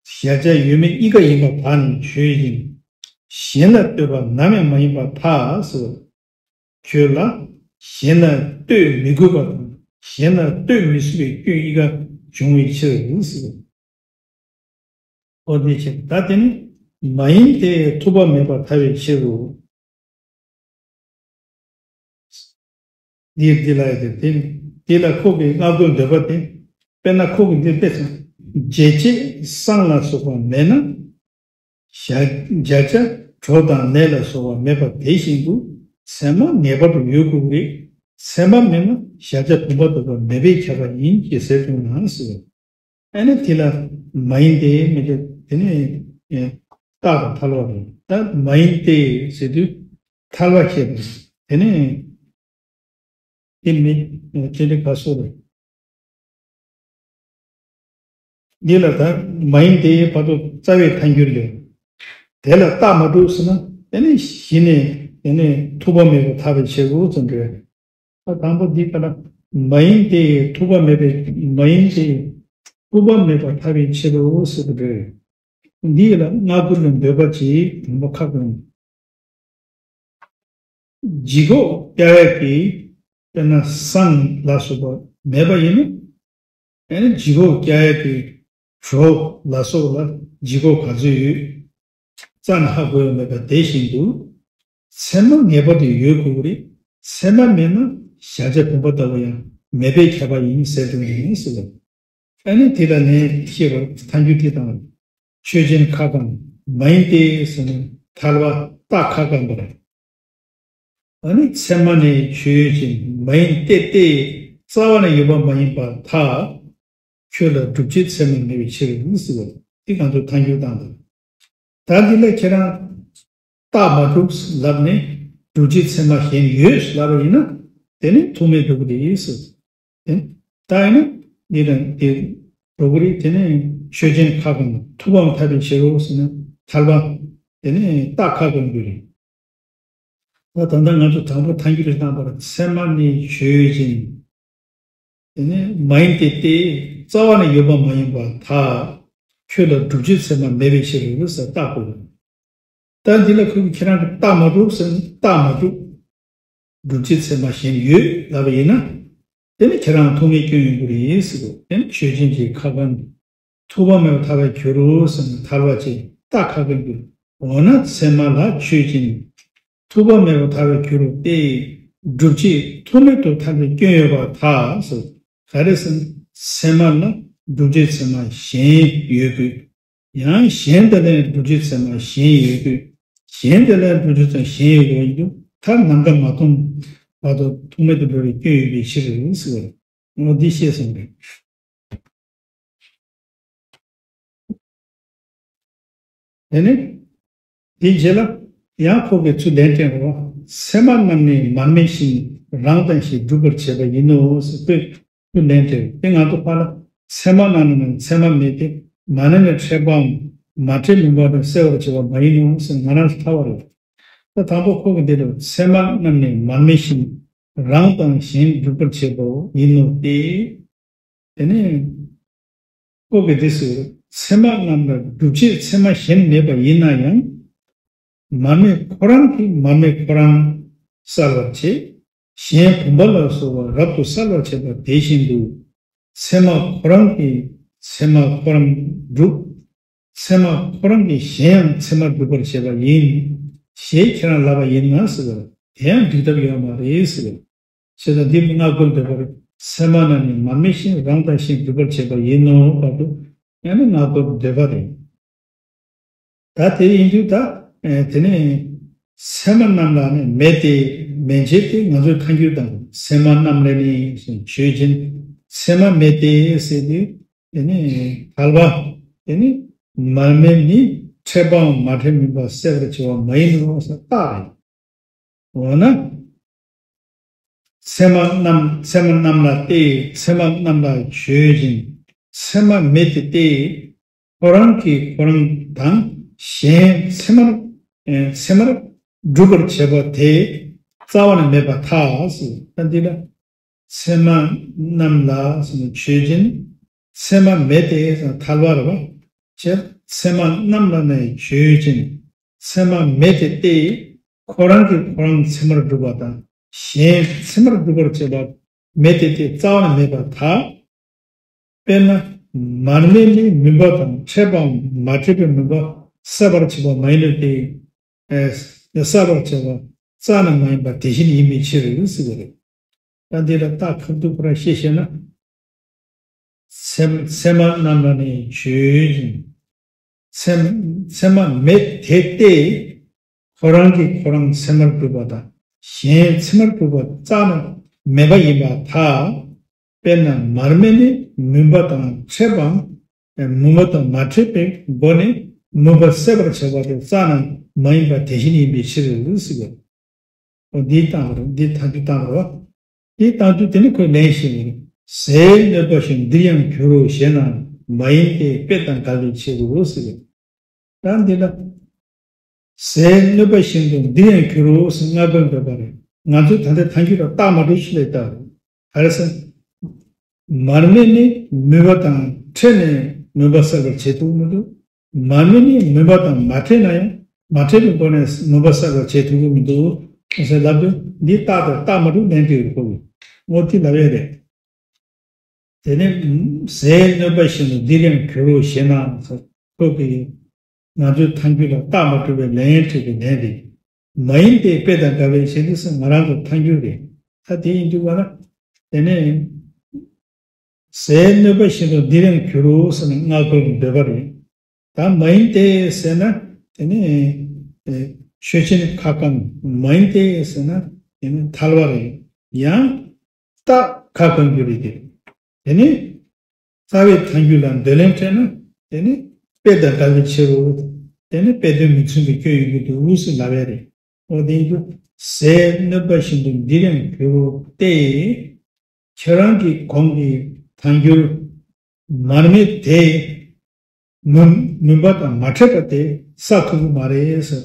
གཞལ་བྱ་ཡོད་མེད་གཉིས་ཀ་ཡིན་པ་དག་ནི་ཆོས་ཅན། གཞན་ལ་ལྟོས་པ་ནམ་ཡང་མ་ཡིན་པར་ཐལ་ཟེར། ཁྱོད་ལ་གཞན་ལ་ལྟོས་མི་དགོས་པ་དང་གཞན་ལ་ལྟོས་མི་སྲིད་པའི་སྐྱོན་གཉིས་ཀ་འབྱུང་བའི་ཕྱིར་ཟེར། འོ་དེ་བྱས། ད་དེ་ནི་མ་ཡིན་ཏེ་ཐུབ་པ་མེད་པར་ཐལ་བའི་ཕྱིར་རོ། འདིར་འདི་ལ་ཡོད་དེ། དེ་ནི་དེ་ལ་ཁོ་གི་སྔ་རྒོལ་འདོད་པ་སྟེ། དཔེར་ན་ཁོ་གི་འདིར་དཔེ་བྱས། འཇལ་བྱེད་སྲང་ལ་སོགས་པ་མེད་ན། གཞལ་བྱ་གྲོགས་དང་ནས་ལ་སོགས་པ་མེད་པ་དེ་བཞིན་དུ། ཚད་མ་ངེས་པར་དུ་ཡོད་དགོས་ཀྱི་རེད། ཚད་མ་མེད་ན་གཞལ་བྱ་བུམ་པ་ལྟ་བུ་མེད་པས་ཁྱབ་པ་ཡིན་ཞེས་ཟེར་བྱུང་ན་ཟེར། ཨ་ནི་དེ་ལ་མ་ཡིན་ཏེ་མི་འདོད། དེ་ནི་རྟགས་དང་ཐལ་བ་རེད། ད་མ་ཡིན་ཏེ་ཟེར་དུས་ཐལ་བ་བཤད་པ་རེད། དེ་ནི་དེ་མི་དེ་འདྲ་ག་སོ་རེད། འདི་ལ་ད་མ་ཡིན་ཏེ་བར་དུ་རྩ་བའི་ཐལ་འགྱུར་ཡོད། དེ་ལ་རྟགས་མ་གྲུབ་ཟེར་ན། དེ་ནི་གཞི་ནས་དེ་ནི་ཐུབ་པ་མེད་པར་ཐལ་བའི་ཕྱིར་རོ་ཙམ་རེད། ད་དང་པོ་འདི་ག་ལ། མ་ཡིན་ཏེ་ཐུབ་པ་མེད་པའི། མ་ཡིན་ཏེ་ཐུབ་པ་མེད་པར་ཐལ་བའི་ཕྱིར་རོ་ཟེར་གྱི་འདུག་འདི་ལ་སྔ་རྒོལ་ལ་འདོད་པ་ཅིག་དང་པོ་ཁ་སྐོང་། ལྗིད་ཁོག་བཀྱག་ཡས་ཀྱི་དཔེར་ན་སྲང་ལ་སོགས་པ་མེད་པ་ཡིན་ན། ཨ་ནི་ལྗིད་ཁོག་བཀྱག་ཡས་ཀྱི་གྲོགས་ལ་སོགས་ལ་ལྗིད་ཁོག་ག་ཚོད་ཡོད། རྩ་ནས་ཧ་གོ་ཡ་མེད་པ་དེ་བཞིན་དུ། ཚད་མ་ངེས་པར་དུ་ཡོད་དགོས་ཀྱི་རེད། ཚད་མ་མེད་ན་གཞལ་བྱ་བུམ་པ་ལྟ་བུ་ཡང་མེད་པས་ཁྱབ་པ་ཡིན་ཟེར་དུ་ཡིན་ཟེར་ལ། ཨ་ནི་དེ་ལ་ནི་ཤེས་པར་ཐལ་འགྱུར་དེ་དང་། ཆོས་ཅན་ཁ་སྐོང་། མ་ཡིན་ཏེ་ཟེར་ནས་ཐལ་བ་རྟགས་ཁ་སྐོང་པ་རེད། ཨ་ནི་ཚད་མ་ནི་ཆོས་ཅན། མ་ཡིན་ཏེ་སྟེ། རྩ་བ་ནས་ཡོད་པ་མ་ཡིན་པར་ཐལ། ཁྱོད་ལ་སྒྲུབ་བྱེད་ཚད་མ་མེད་པའི་ཕྱིར་ཟེར་བ་འདི་ང་ཚོ་ཐལ་འགྱུར་བཏང་དང་། ད་འདི་ལ་ཁྱེད་རང་རྟགས་མ་གྲུབ་ལབ་ནས་སྒྲུབ་བྱེད་ཚད་མ་གཞན་ཡོད་ལབ་པ་ཡིན་ན། དེ་ནི་ཐུག་མེད་འགྲོ་གི་རེད་ཟེར། ཨེ། ད་ཡིན་ན་འདི་དང་འདི་འགྲོ་གི་རེད། དེ་ནི་ཆོས་ཅན་ཁ་སྐོང་། ཐུབ་པའམ་ཐལ་བའི་ཕྱིར་རོ་ཟེར་ན་ཐལ་བ། དེ་ནི་རྟགས་ཁ་སྐོང་རྒྱུ་རེད། ད་ད་ལྟ་ང་ཚོ་དང་པོ་ཐལ་འགྱུར་བཏང་བར་ཚད་མ་ནི་ཆོས་ཅན། དེ་ནི་མ་ཡིན་ཏེ་སྟེ། རྩ་བ་ནས་ཡོད་པ་མ་ཡིན་པར་ཐལ། ཁྱོད་ལ་སྒྲུབ་བྱེད་ཚད་མ་མེད་པའི་ཕྱིར་རོ་ཟེར་རྟགས་དགོས། ད་འདི་ལ་ཁོས་ཁྱེད་རང་གི་རྟགས་མ་གྲུབ་ཟེར་ན་རྟགས་མ་གྲུབ། སྒྲུབ་བྱེད་ཚད་མ་གཞན་ཡོད་ལབ་པ་ཡིན་ན། དེ་ནི་ཁྱེད་རང་ཐུག་མེད་སྐྱོན་ཡོང་གི་རེད་ཟེར་གོ། དེ་ནི་ཆོས་ཅན་གྱི་ཁ་སྐོང་། ཐུབ་པ་མེད་པར་ཐལ་བའི་ཕྱིར་རོ་ཟེར་ནས་ཐལ་བ་ཅན་རྟགས་ཁ་སྐོང་གི། འོ་ན་ཚད་མ་ལ་ཆོས་ཅན། ཐུབ་པ་མེད་པར་ཐལ་བའི་ཕྱིར་རོ་སྟེ། སྒྲུབ་བྱེད་ཐུག་མེད་དུ་ཐལ་བའི་སྐྱོན་ཡོད་པར་ཐལ་ཟེར། ག་རེ་ཟེར་ན། ཚད་མ་ལ་སྒྲུབ་བྱེད་ཚད་མ་གཞན་ཡོད་དགོས། ཡང་གཞན་དེ་ལ་སྒྲུབ་བྱེད་ཚད་མ་གཞན་ཡོད་དུས། གཞན་དེ་ལ་སྒྲུབ་བྱེད་ཚད་མ་གཞན་ཡོད་དགོས་ཡིན་དུས། མཐར་ནམ་མཁའ་མ་མཐོང་བར་དུ་ཐུག་མེད་དུ་འགྲོ་བའི་སྐྱོན་ཡོད་པའི་ཕྱིར་ཟེར་བ་རེད། འོ་འདི་ཤེས་སོང་རེད། དེ་ནས། དེའི་རྗེས་ལ་ཡང་ཁོ་གིས་ཚུར་ལན་སྤྲད་པ། ཚད་མ་རྣམས་ནི་མར་མེ་བཞིན་རང་དང་ཞིང་འགྲུབ་པར་བྱེད་པ་ཡིན་ནོ་ཟེར་དུས། ཚུར་ལན་སྤྲད། དེ་ང་ཚོ་ཕར་ལ་ཚད་མ་རྣམས་ནི་ཚད་མ་མེད་དེ། མ་ནས་ནི་འཕྲད་པའམ་མ་འཕྲད་མིན་པ་དང་གསལ་བར་བྱེད་པ་མ་ཡིན་ནོ་ཟེར་ང་རང་ཚོ་ཐལ་བ་རེད། ད་དང་པོ་ཁོ་གིས་འདི་ལ་ཚད་མ་རྣམས་ནི་མར་མེ་བཞིན་རང་དང་གཞན་འགྲུབ་པར་བྱེད་པའོ་ཡིན་ནོ་སྟེ། དེ་ནས་ཁོ་གིས་འདི་ཟེར། ཚད་མ་རྣམས་ལ་སྒྲུབ་བྱེད་ཚད་མ་གཞན་མེད་པ་ཡིན་ན་ཡང་། མར་མེ་ཁོ་རང་གིས་མར་མེ་ཁོ་རང་གསལ་བར་བྱེད། གཞན་བུམ་པ་ལ་སོགས་པ་རབ་ཏུ་གསལ་བར་བྱེད་པ་དེ་བཞིན་དུ། ཚད་མ་ཁོ་རང་གིས་ མཚན་མ་ཁོ་རང་སྒྲུབ། མཚན་མ་ཁོ་རང་གིས་གཞན་ཡང་མཚན་མ་སྒྲུབ་པར་བྱེད་པ་ཡིན། ཞེས་ཁྱེད་རང་ལབ་པ་ཡིན་ན་ཟེར་བ། དེ་ཡང་འགྲིག་ཐབས་ཡོད་མ་རེད་ཟེར། བྱས་ཙང་འདི་སྔ་རྒོལ་འདོད་པ་རེད། མཚན་མ་རྣམས་ནི་མར་མེ་བཞིན་རང་དང་གཞན་སྒྲུབ་པར་བྱེད་པ་ཡིན་ནོ་བར་དུ་ཡང་ན་སྔ་རྒོལ་འདོད་པ་རེད། ད་དེ་ཡིན་དུས་ད་ཨེ་དེ་ནས་མཚན་མ་རྣམས་ལ་ནི་མེད་དེ། མན་ཆད་དེ་ང་ཚོའི་ཐལ་འགྱུར་དང་མཚན་མ་རྣམས་ལ་ནི་ཞེས་བརྗོད་ཅིང་མཚན་མ་མེད་དེ་ཟེར་དུས་དེ་ནི་ཐལ་བ་དེ་ནི་མར་མེ་ནི་འཕྲད་པའམ་མ་འཕྲད་མིན་པ་སེལ་བར་བྱེད་པ་མ་ཡིན་ནོ་ཟེར་རྟགས་རེད། འོ་ན། མཚན་མ་རྣམས་མཚན་མ་རྣམས་ལ་སྟེ། མཚན་མ་རྣམས་ལ་བརྗོད་ཅིང་མཚན་མ་མེད་དེ་སྟེ། ཁོ་རང་གིས་ཁོ་རང་དང་གཞན་མཚན་མར་ཨེ་མཚན་མར་སྒྲུབ་པར་བྱེད་པ་དེ་རྩ་བ་ནས་མེད་པར་ཐལ་ཟེར། ད་འདི་ལ་མཚན་མ་རྣམས་ལ་ཟེར་ནས་བརྗོད་ཅིང་མཚན་མ་མེད་དེ་ཟེར་ཐལ་བ་རེད་པ། བྱས་མཚན་མ་རྣམས་ལ་ནི་བརྗོད་ཅིང་མཚན་མ་མེད་དེ་སྟེ། ཁོ་རང་གིས་ཁོ་རང་མཚན་མར་སྒྲུབ་པ་དང་གཞན་མཚན་མར་སྒྲུབ་པར་བྱེད་པ་མེད་དེ་སྟེ་རྩ་བ་ནས་མེད་པར་ཐལ། དཔེར་ན། མར་མེ་ནི་མུན་པ་དང་འཕྲད་པའམ་མ་འཕྲད་པའི་མུན་པ་སེལ་བར་བྱེད་པ་མ་ཡིན་ནོ་སྟེ། ཨེ་སེལ་བར་བྱེད་པ་རྩ་ནས་མ་ཡིན་པ་དེ་བཞིན་ཡིན་པའི་ཕྱིར་ཟེར་བ་རེད། ད་འདི་ལ་རྟགས་ཁ་ཐུག་ཁོ་རང་བཤད་ཤེས་ན། མཚན་མཚན་མ་རྣམས་ལ་ནི་བརྗོད་ཅིང་། མཚན་མཚན་མ་མེད་དེ་སྟེ། ཁོ་རང་གིས་ཁོ་རང་མཚན་མར་གྲུབ་པ་དང་གཞན་མཚན་མར་གྲུབ་པ་རྩ་ནས་མེད་པ་ཡིན་པར་ཐལ། དཔེར་ན་མར་མེ་ནི་མུན་པ་དང་འཕྲད་པའམ་མུན་པ་དང་མ་འཕྲད་པའི་སྒོ་ནས་མུན་པ་སེལ་བར་བྱེད་པ་དེ་རྩ་ནས་མ་ཡིན་པ་དེ་བཞིན་ཡིན་པའི་ཕྱིར་ཟེར་བ། འོ་འདི་བཏང་བ་རེད། འདི་ཐག་གཅོད་བཏང་བ་རེད། འདི་བཏང་དུས་དེ་ནི་ཁོས་ལན་ཞིག་རེད། ཟས་གནོད་པ་བཞིན་འདིར་ཡང་འགྱུར་རོ་ཞེ་ན། མ་ཡིན་ཏེ། དཔེ་དང་འགལ་བའི་ཕྱིར་རོ་ཟེར། ད་འདི་ལ། ཟས་གནོད་པ་བཞིན་དུ་འདིར་ཡང་འགྱུར་རོ་ཟེར་སྔ་རྒོལ་འདོད་པ་རེད། ང་ཚོས་ད་ལྟ་ཐལ་འགྱུར་ལ་རྟགས་མ་གྲུབ་ཞིག་ལས་བལྟ་བ་རེད། ག་རེ་ཟེར། མར་མེ་ནི་མུན་པ་དང་འཕྲད་ནས་མུན་པ་སེལ་བར་བྱེད་ཐུབ་མི་འདུག་མར་མེ་ནི་མུན་པ་དང་མ་འཕྲད་ན་ཡང་མ་འཕྲད་པའི་སྒོ་ནས་མུན་པ་སེལ་བར་བྱེད་ཐུབ་ཀྱི་མི་འདུག་ཟེར་ལབ་དུས་འདི་རྟགས་དང་རྟགས་མ་གྲུབ་ལན་དེ་ཡོད་ཁོ་བོས་དངོས་ཐིག་ལབ་ཡས་རེད། དེ་ནས་ཟས་གནོད་པ་བཞིན་དུ་འདིར་ཡང་འགྱུར་རོ་ཞེ་ན་ཟེར་ཁོ་གིས་ང་ཚོའི་ཐལ་འགྱུར་ལ་རྟགས་མ་གྲུབ་པའི་ལན་འཕྲད་པའི་ལན་རེད། མ་ཡིན་ཏེ། དཔེ་དང་འགལ་བའི་ཕྱིར་ཏེ་ཟེར་ང་རང་ཚོ་ཐལ་འགྱུར་རེད། ད་དེ་ཡིན་དུས་ག་ལ། དེ་ནས་ཟས་གནོད་པ་བཞིན་དུ་འདིར་ཡང་འགྱུར་རོ་ཟེར་ནས་སྔ་རྒོལ་གྱི་འདོད་པ་རེད། ད་མ་ཡིན་ཏེ་ཟེར་ན་དེ་ནས་ཨེ་ཆོས་ཅན་ཁ་བསྐང་། མ་ཡིན་ཏེ་ཟེར་ན་དེ་ནས་ཐལ་བ་རེད། ཡང་རྟགས་ཁ་བསྐང་རྒྱུ་རེད་དེ། དེ་ནས་རྩ་བའི་ཐལ་འགྱུར་ལ་འདོད་ལན་འཕྲད་ན་དེ་ནི་དཔེ་དང་འགལ་བའི་ཕྱིར་རོ། དེ་ནི་དཔེ་དོན་མི་མཚུངས་པའི་སྐྱོན་ཡོང་གི་འདུག་ཟེར་ལབ་ཡས་རེད། འོ་དེ་ཡིན་དུས་ཟས་གནོད་པ་བཞིན་དུ་འདིར་ཡང་འགྱུར་རོ་སྟེ། ཁྱེད་རང་གིས་གོང་གི་ཐལ་འགྱུར་མར་མེ་དེ་མུན་མུན་པ་དང་མ་འཕྲད་པ་དེ་སེལ་ཐུབ་ཀྱི་མ་རེད་ཟེར།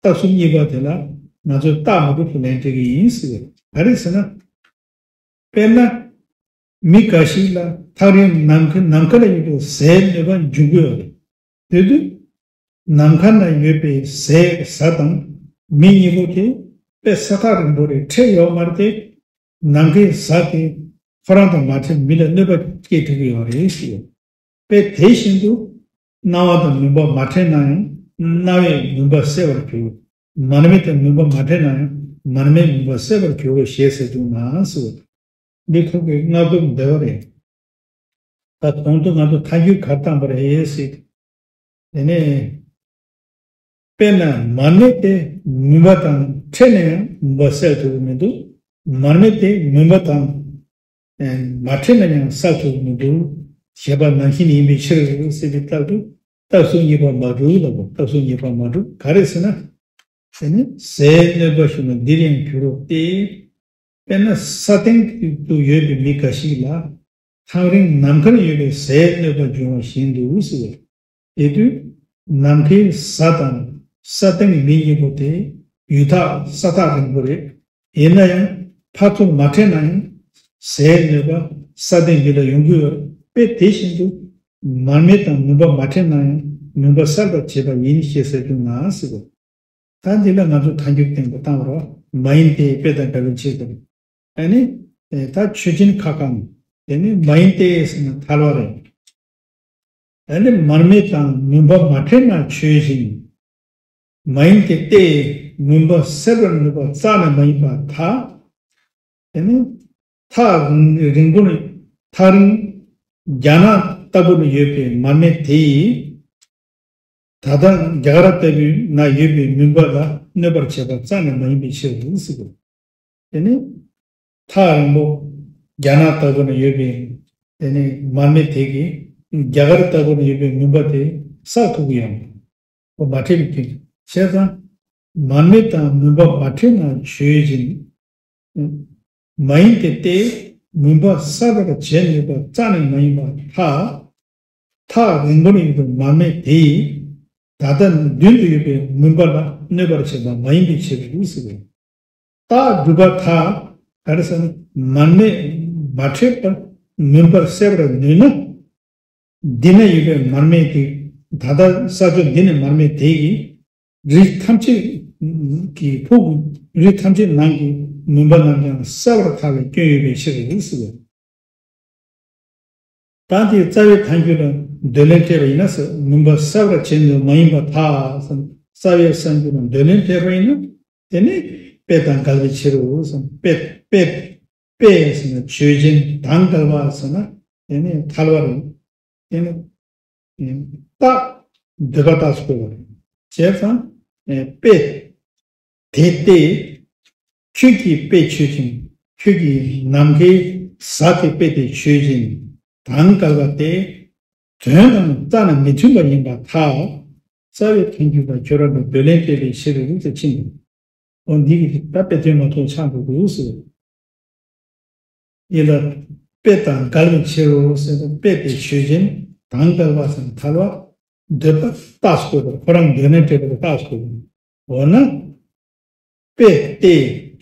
རྟགས་གསུམ་གཉིས་པ་དེ་ལ་ང་ཚོས་རྟགས་མ་གྲུབ་ཀྱི་ལན་འཕྲད་ཀྱི་ཡིན་ཟེར། ག་རེ་ཟེར་ན། དཔེར་ན། མི་འགའ་ཞིག་ལ་ཐག་རིང་ནམ་མཁའ་ནམ་མཁའ་ལ་ཡོད་པའི་ཟས་གནོད་པ་འབྱུང་གི་ཡོད་རེད། དེ་དུས་ནམ་མཁའ་ན་ཡོད་པའི་ཟས་གཟའ་དང་མི་གཉིས་པོ་དེ་དཔེ་ས་ཐག་རིང་པོ་རེད། འཕྲད་ཡོད་མ་རེད་དེ། ནམ་མཁའི་གཟའ་དེ་ཁོ་རང་དང་མ་འཕྲད་མི་ལ་གནོད་པ་སྐྱེལ་ཐུབ་ཀྱི་ཡོད་རེད་ཟེར། དཔེ་དེ་བཞིན་དུ་སྣང་བ་དང་མུན་པ་མ་འཕྲད་ན་ཡང་རྣ་བས་མུན་པ་སེལ་བར་འགྱུར། མར་མེ་དང་མུན་པ་མ་འཕྲད་ན་ཡང་མར་མེས་མུན་པ་སེལ་བར་འགྱུར་རོ་ཞེས་ཟེར་འདུག་ན་ཟེར། འདི་ཁོ་གི་སྔ་རྒོལ་འདོད་པ་རེད། ད་གོང་དུ་ང་ཚོ་ཐལ་འགྱུར་ག་རེ་བཏང་པ་རེད་ཟེར། དེ་ནས། དཔེར་ན་མར་མེ་དེ་མུན་པ་དང་འཕྲད་ནས་ཡང་མུན་པ་སེལ་ཐུབ་ཀྱི་མི་འདུག་མར་མེ་དེ་མུན་པ་དང་མ་འཕྲད་ན་ཡང་སེལ་ཐུབ་ཀྱི་མི་འདུག་ཞེས་པ་ནང་བཞིན་ཡིན་པའི་ཕྱིར་ཟེར་བའི་རྟགས་དུ་རྟགས་གསུམ་གཉིས་པ་མ་གྲུབ་ལབ་པ། རྟགས་གསུམ་གཉིས་པ་མ་གྲུབ་ག་རེ་ཟེར་ན། དེ་ནི་ཟས་གནོད་པ་བཞིན་དུ་འདིར་ཡང་འགྱུར་རོ་སྟེ། དཔེར་ན་ས་སྟེང་དུ་ཡོད་པའི་མི་འགའ་ཞིག་ལ་ཐག་རིང་ནམ་མཁའ་ན་ཡོད་པའི་ཟས་གནོད་པ་འབྱུང་བ་བཞིན་དུ་ཟེར། དེ་དུས་ནམ་མཁའི་གཟའ་དང་ས་སྟེང་མི་གཉིས་པོ་དེ་ཡུལ་ཐག་ས་ཐག་རིང་པོ་རེད། ཡིན་ན་ཡང་ཕར་ཚུར་མ་འཕྲད་ན་ཡང་ཟས་གནོད་པ་ས་སྟེང་མི་ལ་ཡོང་གི་ཡོད། དཔེ་དེ་བཞིན་དུ་མར་མེ་དང་མུན་པ་མ་འཕྲད་ན་ཡང་མུན་པ་སེལ་བར་བྱེད་པ་ཡིན་ཞེས་ཟེར་དུས་ན་ཟེར་བ། ད་འདི་ལ་ང་ཚོ་ཐལ་འགྱུར་སྟེང་དུ་བཏང་བ་རེད། མ་ཡིན་ཏེ། དཔེ་དང་འགལ་བའི་ཕྱིར་དང་། ཨ་ནི། ད་ཆོས་ཅན་ཁ་བསྐང་། དེ་ནི་མ་ཡིན་ཏེ་ཟེར་ན་ཐལ་བ་རེད། ཨ་ནི་མར་མེ་དང་མུན་པ་མ་ཕྲད་ན་ཆོས་ཅན། མ་ཡིན་ཏེ་སྟེ། མུན་པ་སེལ་བར་ནུས་པ་རྩ་ནས་མ་ཡིན་པར་ཐལ། དེ་ནི་ཐག་རིང་པོ་ནས་ཐག་རིང་རྒྱ་ནག་ལྟ་བུ་ན་ཡོད་པའི་མར་མེ་དེ་ཡིས། ད་ལྟ་རྒྱ་གར་ལྟ་བུ་ན་ཡོད་པའི་མུན་པ་ལ་གནོད་པར་བྱེད་པ་རྩ་ནས་མ་ཡིན་པའི་ཕྱིར་ཟེར་གྱི། དེ་ནི་ཐག་རིང་པོ་རྒྱ་ནག་ལྟ་བུ་ན་ཡོད་པའི་དེ་ནི་མར་མེ་དེ་གིས་རྒྱ་གར་ལྟ་བུ་ན་ཡོད་པའི་མུན་པ་དེ་བསལ་ཐུབ་ཀྱི་ཡོད་མ་རེད། མ་ཕྲད་པའི་དུས་བྱས་ཙང་མར་མེ་དང་མུན་པ་མ་ཕྲད་ན་ཆོས་ཅན། མ་ཡིན་ཏེ་སྟེ། མུན་པ་སེལ་བར་བྱེད་ནུས་པ་རྩ་ནས་མ་ཡིན་པར་ཐལ། ཐག་རིང་པོ་ན་ཡོད་པའི་མར་མེ་དེ་ཡིས་ད་ལྟ་མདུན་དུ་ཡོད་པའི་མུན་པ་ལ་གནོད་པར་བྱེད་པ་མ་ཡིན་པའི་ཕྱིར་ཟེར་བས། རྟགས་སྒྲུབ་པར་ཐལ། ག་རེ་ཟེར་ན་མར་མེ་མ་ཕྲད་པར་མུན་པར་སེལ་བར་ནུས་ན། འདི་ན་ཡོད་པའི་མར་མེ་དེ། ད་ལྟ་ས་ཕྱོགས་འདི་ནས་མར་མེ་དེ་ཡིས་རི་ཐམས་ཅད་ཀྱི་ཕུག་རི་ཐམས་ཅད་ནང་གི་མུན་པ་རྣམས་ཀྱང་སེལ་བར་ཐལ་བའི་སྐྱོན་ཡོད་པའི་ཕྱིར་ཟེར་བས། ད་དེ་རྩ་བའི་ཐལ་འགྱུར་ལ་འདོད་ལན་སྤྲད་པ་ཡིན་ན་ཟེར། མུན་པ་སེལ་བར་བྱེད་ནུས་མ་ཡིན་པར་ཐལ། རྩ་བའི་ཐལ་འགྱུར་ལ་འདོད་ལན་སྤྲད་པ་ཡིན་ན། དེ་ནི་དཔེ་དང་འགལ་བའི་ཕྱིར་རོ་ཟེར། དཔེ་དཔེ་དཔེ་ཟེར་ན་ཆོས་ཅན། དང་འགལ་བ་ཟེར་ན་དེ་ནི་ཐལ་བ་རེད། དེ་ནི་རྟགས་འདོད་པ་རྟགས་སུ་བཀོད་པ་རེད། བྱས་ཙང་དཔེ་དེ་སྟེ། ཁྱོད་ཀྱི་དཔེ་ཆོས་ཅན། ཁྱོད་ཀྱི་ནམ་མཁའི་གཟའ་གི་དཔེ་དེ་ཆོས་ཅན། དང་འགལ་བ་སྟེ། དོན་དང་རྩ་ནས་མི་མཐུན་པ་ཡིན་པར་ཐལ། རྩ་བའི་ཐལ་འགྱུར་ལ་ཁྱོད་རང་གི་འདོད་ལན་སྤྲད་པའི་ཕྱིར་རོ་ཟེར་ཕྱིན་ཏེ། འོ་འདི་གི་ད་དཔེ་དོན་མ་ཐོགས་ཆགས་འགྲོ་འདུག་ཟེར། ཡིན་ལ། དཔེ་དང་འགལ་བའི་ཕྱིར་རོ་ཟེར་ཏེ། དཔེ་དེ་ཆོས་ཅན། དང་འགལ་བ་ཟེར་ན་ཐལ་བ། འདོད་པ་རྟགས་སུ་བཀོད་པ། ཁོ་རང་འདོད་ལན་སྤྲད་པའི་རྟགས་སུ་བཀོད་པ། འོ་ན། དཔེ་སྟེ།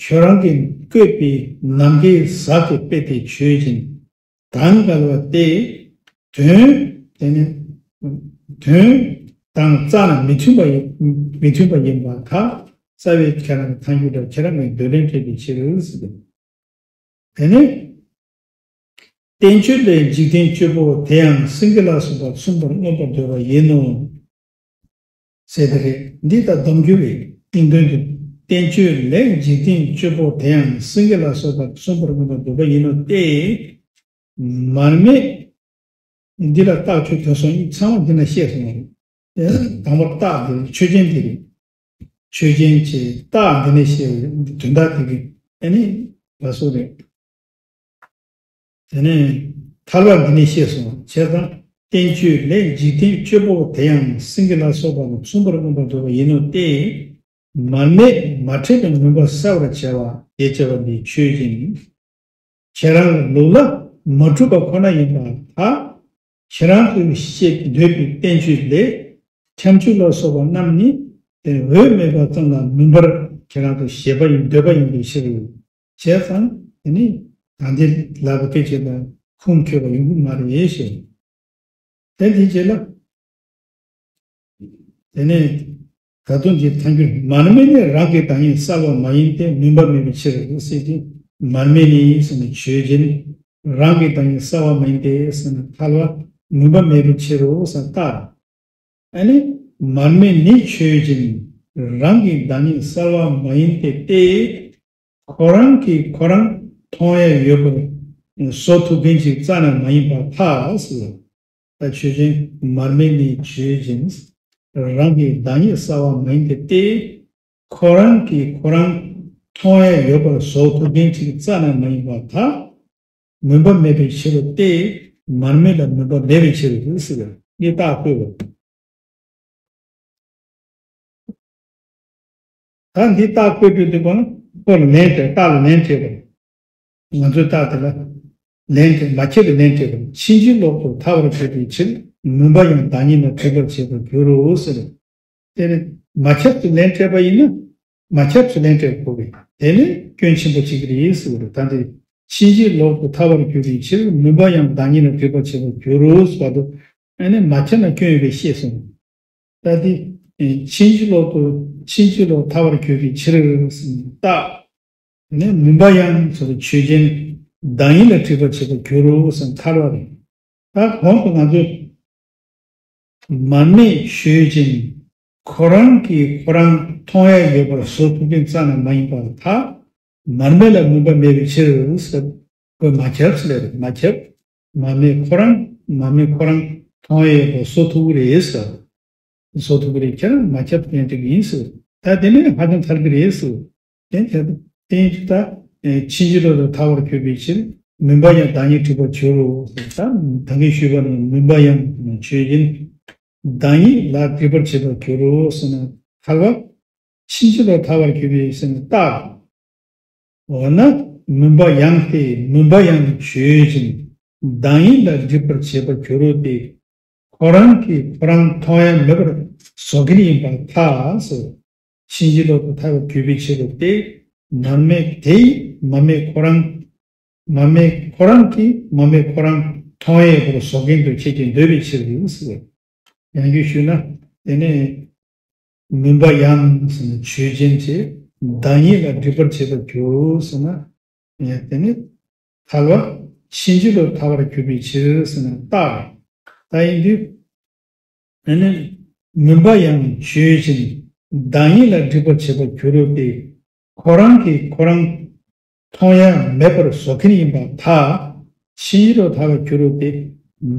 ཁྱོད་རང་གིས་བཀོད་པའི་ནམ་མཁའི་གཟའ་གི་དཔེ་དེ་ཆོས་ཅན། དང་འགལ་བ་སྟེ། དོན། དེ་ནི། དོན་དང་རྩ་ནས་མི་མཐུན་པ་ཡིན། མི་མཐུན་པ་ཡིན་པར་ཐལ། རྩ་བའི་ཁྱེད་རང་གི་ཐལ་འགྱུར་ལ་ཁྱེད་རང་གི་འདོད་ལན་སྤྲད་པའི་ཕྱིར་ཟེར། དེ་ནི། བསྟན་བཅོས་ལས་འཇིག་རྟེན་བཅུ་པོ་དེ་ཡང་སེང་གེ་ལ་སོགས་པ་མཚུངས་པར་མངོན་པར་འདོད་པ་ཡིན་ནོ། ཟེར་དེ་རེད། འདི་ལྟར་སྡོམ་རྒྱུ་རེད། སྙིང་དོན་དུ། བསྟན་བཅོས་ལས་འཇིག་རྟེན་བཅུ་པོ་དེ་ཡང་སེང་གེ་ལ་སོགས་པ་མཚུངས་པར་མངོན་པར་འདོད་པ་ཡིན་ནོ་སྟེ། མར་མེ། འདི་ལ་རྟགས་ཆོས་དོན་གསུམ་ཚང་མ་འདི་ན་བཤད་སོང་བ་རེད། དང་པོ་རྟགས་འདི་ཆོས་ཅན་འདི་རེད། ཆོས་ཅན་གྱི་རྟགས་འདི་ནས་བཤད་པའི་དོན་དག་དེ་གི་ཨ་ནི་ལ་སོགས་རེད། དེ་ནས་ཐལ་བ་འདི་ནས་བཤད་སོང་བྱས་ཙང་། བསྟན་བཅོས་ལས་འཇིག་རྟེན་བཅུ་པོ་དེ་ཡང་སེང་གེ་ལ་སོགས་པ་དང་མཚུངས་པར་མངོན་པར་འདོད་པ་ཡིན་ནོ་སྟེ། མར་མེ་མ་ཕྲད་པའི་མུན་པ་སེལ་བར་བྱ་བ་ཞེས་བྱ་བ་འདི་ཆོས་ཅན། ཁྱེད་རང་གི་ལུགས་ལ་མ་གྲུབ་པ་ཁོ་ན་ཡིན་པར་ཐལ། ཁྱེད་རང་གིས་བཤད་འདོད་པའི་བསྟན་བཅོས་ལས་ཁྱབ་འཇུག་ལ་སོགས་པ་རྣམས་ནི་དེ་འོས་མེད་པ་ཙམ་ལ་མུན་པར་ཁྱེད་རང་ཚོ་བཞེད་པ་ཡིན། འདོད་པ་ཡིན་པའི་ཕྱིར། བྱས་ཙང་དེ་ནི་ད་འདི་ལབ་པའི་སྐད་ཆ་ལ་ཁུངས་འཁྱོལ་བ་ཡོང་གི་མ་རེད་ཞེས། དེ་དེའི་རྗེས་ལ། དེ་ནས་ད་དུང་འདི་ཐལ་འགྱུར། མར་མེ་ནི་རང་གི་བདག་ཉིད་གསལ་བ་མ་ཡིན་ཏེ། མུན་པ་མེད་པའི་ཕྱིར་ཟེར་ཏེ། མར་མེ་ནི་ཟེར་ན་ཆོས་ཅན། རང་གི་བདག་ཉིད་གསལ་བ་མ་ཡིན་ཏེ་ཟེར་ན་ཐལ་བ། མུན་པ་མེད་པའི་ཕྱིར་རོ་ཟེར་ན་རྟགས། ཨ་ནི་མར་མེ་ནི་ཆོས་ཅན། རང་གི་བདག་ཉིད་གསལ་བ་མ་ཡིན་ཏེ་སྟེ། ཁོ་རང་གིས་ཁོ་རང་མཐོང་ཡ་ཡོད་པར་བཟོ་ཐུབ་མཁན་ཅིག་རྩ་ནས་མ་ཡིན་པར་ཐལ་ཟེར། ད་ཆོས་ཅན། མར་མེ་ནི་ཆོས་ཅན། རང་གི་བདག་ཉིད་གསལ་བ་མ་ཡིན་ཏེ་སྟེ། ཁོ་རང་གིས་ཁོ་རང་མཐོང་ཡ་ཡོད་པར་བཟོ་ཐུབ་མཁན་ཅིག་རྩ་ནས་མ་ཡིན་པར་ཐལ། མུན་པ་མེད་པའི་ཕྱིར་རོ་སྟེ། མར་མེ་ལ་མུན་པ་མེད་པའི་ཕྱིར་རོ་ཟེར། འདི་རྟགས་བཀོད་པ། ད་འདི་རྟགས་བཀོད་དུས་འདི་གོང་ཁོ་ལ་ལན་སྤྲད། རྟགས་ལ་ལན་སྤྲད་པ། ང་ཚོའི་རྟགས་དེ་ལ་ལན་སྤྲད། མ་ཁྱབ་པའི་ལན་སྤྲད་པ། ཕྱིན་ཅི་ལོག་ཏུ་ཐལ་བར་འགྱུར་བའི་ཕྱིར། མུན་པ་ཡང་བདག་ཉིད་ལ་སྒྲིབ་པར་བྱེད་པར་འགྱུར་རོ་ཟེར། དེ་ནི་མ་ཁྱབ་ཏུ་ལན་སྤྲད་པ་ཡིན་ན། མ་ཁྱབ་ཏུ་ལན་སྤྲད་དགོས་པས། དེ་ནི་སྐྱོན་ཆེན་པོ་གཅིག་རེད་ཟེར་བ་རེད། ད་འདི་ཕྱིན་ཅི་ལོག་ཏུ་ཐལ་བར་འགྱུར་བའི་ཕྱིར། མུན་པ་ཡང་བདག་ཉིད་ལ་སྒྲིབ་པར་བྱེད་པར་འགྱུར་རོ་ཟེར་བ་དེ། ཨ་ནི་མ་ཁྱབ་ན་སྐྱོན་ཡོད་པའི་ཤེས་སོང་། ད་འདི། ཕྱིན་ཅི་ལོག་ཏུ། ཕྱིན་ཅི་ལོག་ཐལ་བར་འགྱུར་བའི་ཕྱིར་ཟེར་ན་རྟགས། དེ་ནས་མུན་པ་ཡང་ཟེར་བའི་ཆོས་ཅན། བདག་ཉིད་ལ་སྒྲིབ་པར་བྱེད་པར་འགྱུར་རོ་ཟེར་ན་ཐལ་བ་རེད། ད་གོང་དུ་ང་ཚོས་ མར་མེ་ཆོས་ཅན། ཁོ་རང་གིས་ཁོ་རང་མཐོང་ཡ་ཡོད་པར་བཟོ་ཐུབ་མཁན་རྩ་ནས་མ་ཡིན་པར་ཐལ། མར་མེ་ལ་མུན་པ་མེད་པའི་ཕྱིར་ཟེར། ཁོས་མ་ཁྱབ་ཟེར་ལེ་རེད། མ་ཁྱབ། མར་མེ་ཁོ་རང་མར་མེ་ཁོ་རང་མཐོང་ཡ་ཡོད་པར་བཟོ་ཐུབ་ཀྱི་རེད་ཟེར། བཟོ་ཐུབ་ཀྱི་རེད། ཁྱེད་རང་མ་ཁྱབ་ཏན་ཏིག་ཡིན་ཟེར། ད་དེ་ནས་ཧ་ཅང་ཐལ་གྱི་རེད་ཟེར། དེ་ལྟར་དེ་ཡིན་དུས་ད་ཕྱིན་ཅི་ལོག་ཏུ་ཐལ་བར་གྱུར་པའི་ཕྱིར། མུན་པ་ཡང་བདག་ཉིད་སྒྲིབ་པར་འགྱུར་རོ། ད་ད་གིན་ཞུས་པ་ནང་མུན་པ་ཡང་ཆོས་ཅན། བདག་ཉིད་ལ་སྒྲིབ་པར་བྱེད་པར་འགྱུར་རོ་ཟེར་ན་ཐལ་བ། ཕྱིན་ཅི་ལོག་ཐལ་བར་གྱུར་པའི་ཟེར་ན་རྟགས། འོ་ན་མུན་པ་ཡང་སྟེ་མུན་པ་ཡང་ཆོས་ཅན། བདག་ཉིད་ལ་སྒྲིབ་པར་བྱེད་པར་འགྱུར་རོ་སྟེ། ཁོ་རང་གིས་ཁོ་རང་མཐོང་ཡ་མེད་པར་བཟོ་མཁན་ཡིན་པར་ཐལ་ཟེར། ཕྱིན་ཅི་ལོག་ཏུ་ཐལ་བར་གྱུར་པའི་ཕྱིར་རོ་སྟེ། མར་མེ་དེ་ཡིས་མར་མེ་ཁོ་རང་། མར་མེ་ཁོ་རང་གིས་མར་མེ་ཁོ་རང་མཐོང་ཡས་པར་བཟོ་མཁན་དུ་ཁྱེད་ཀྱིས་འདོད་པའི་ཕྱིར་ཟེར། ཡང་བསྐྱར་ཞུས་ན། དེ་ནས་མུན་པ་ཡང་ཟེར་ན་ཆོས་ཅན་བྱེད། བདག་ཉིད་ལ་སྒྲིབ་པར་བྱེད་པར་འགྱུར་ཟེར་ན། དེ་ནི་ཐལ་བ། ཕྱིན་ཅི་ལོག་ཐལ་བར་གྱུར་པའི་ཕྱིར་ཟེར་ན་རྟགས། ད་ཡིན་དུས། ཨ་ནི། མུན་པ་ཡང་ཆོས་ཅན། བདག་ཉིད་ལ་སྒྲིབ་པར་བྱེད་པར་འགྱུར་རོ་སྟེ། ཁོ་རང་གིས་ཁོ་རང་མཐོང་ཡ་མེད་པར་བཟོ་མཁན་ཡིན་པར་ཐལ། ཕྱིན་ཅི་ལོག་ཐལ་བར་འགྱུར་རོ་སྟེ།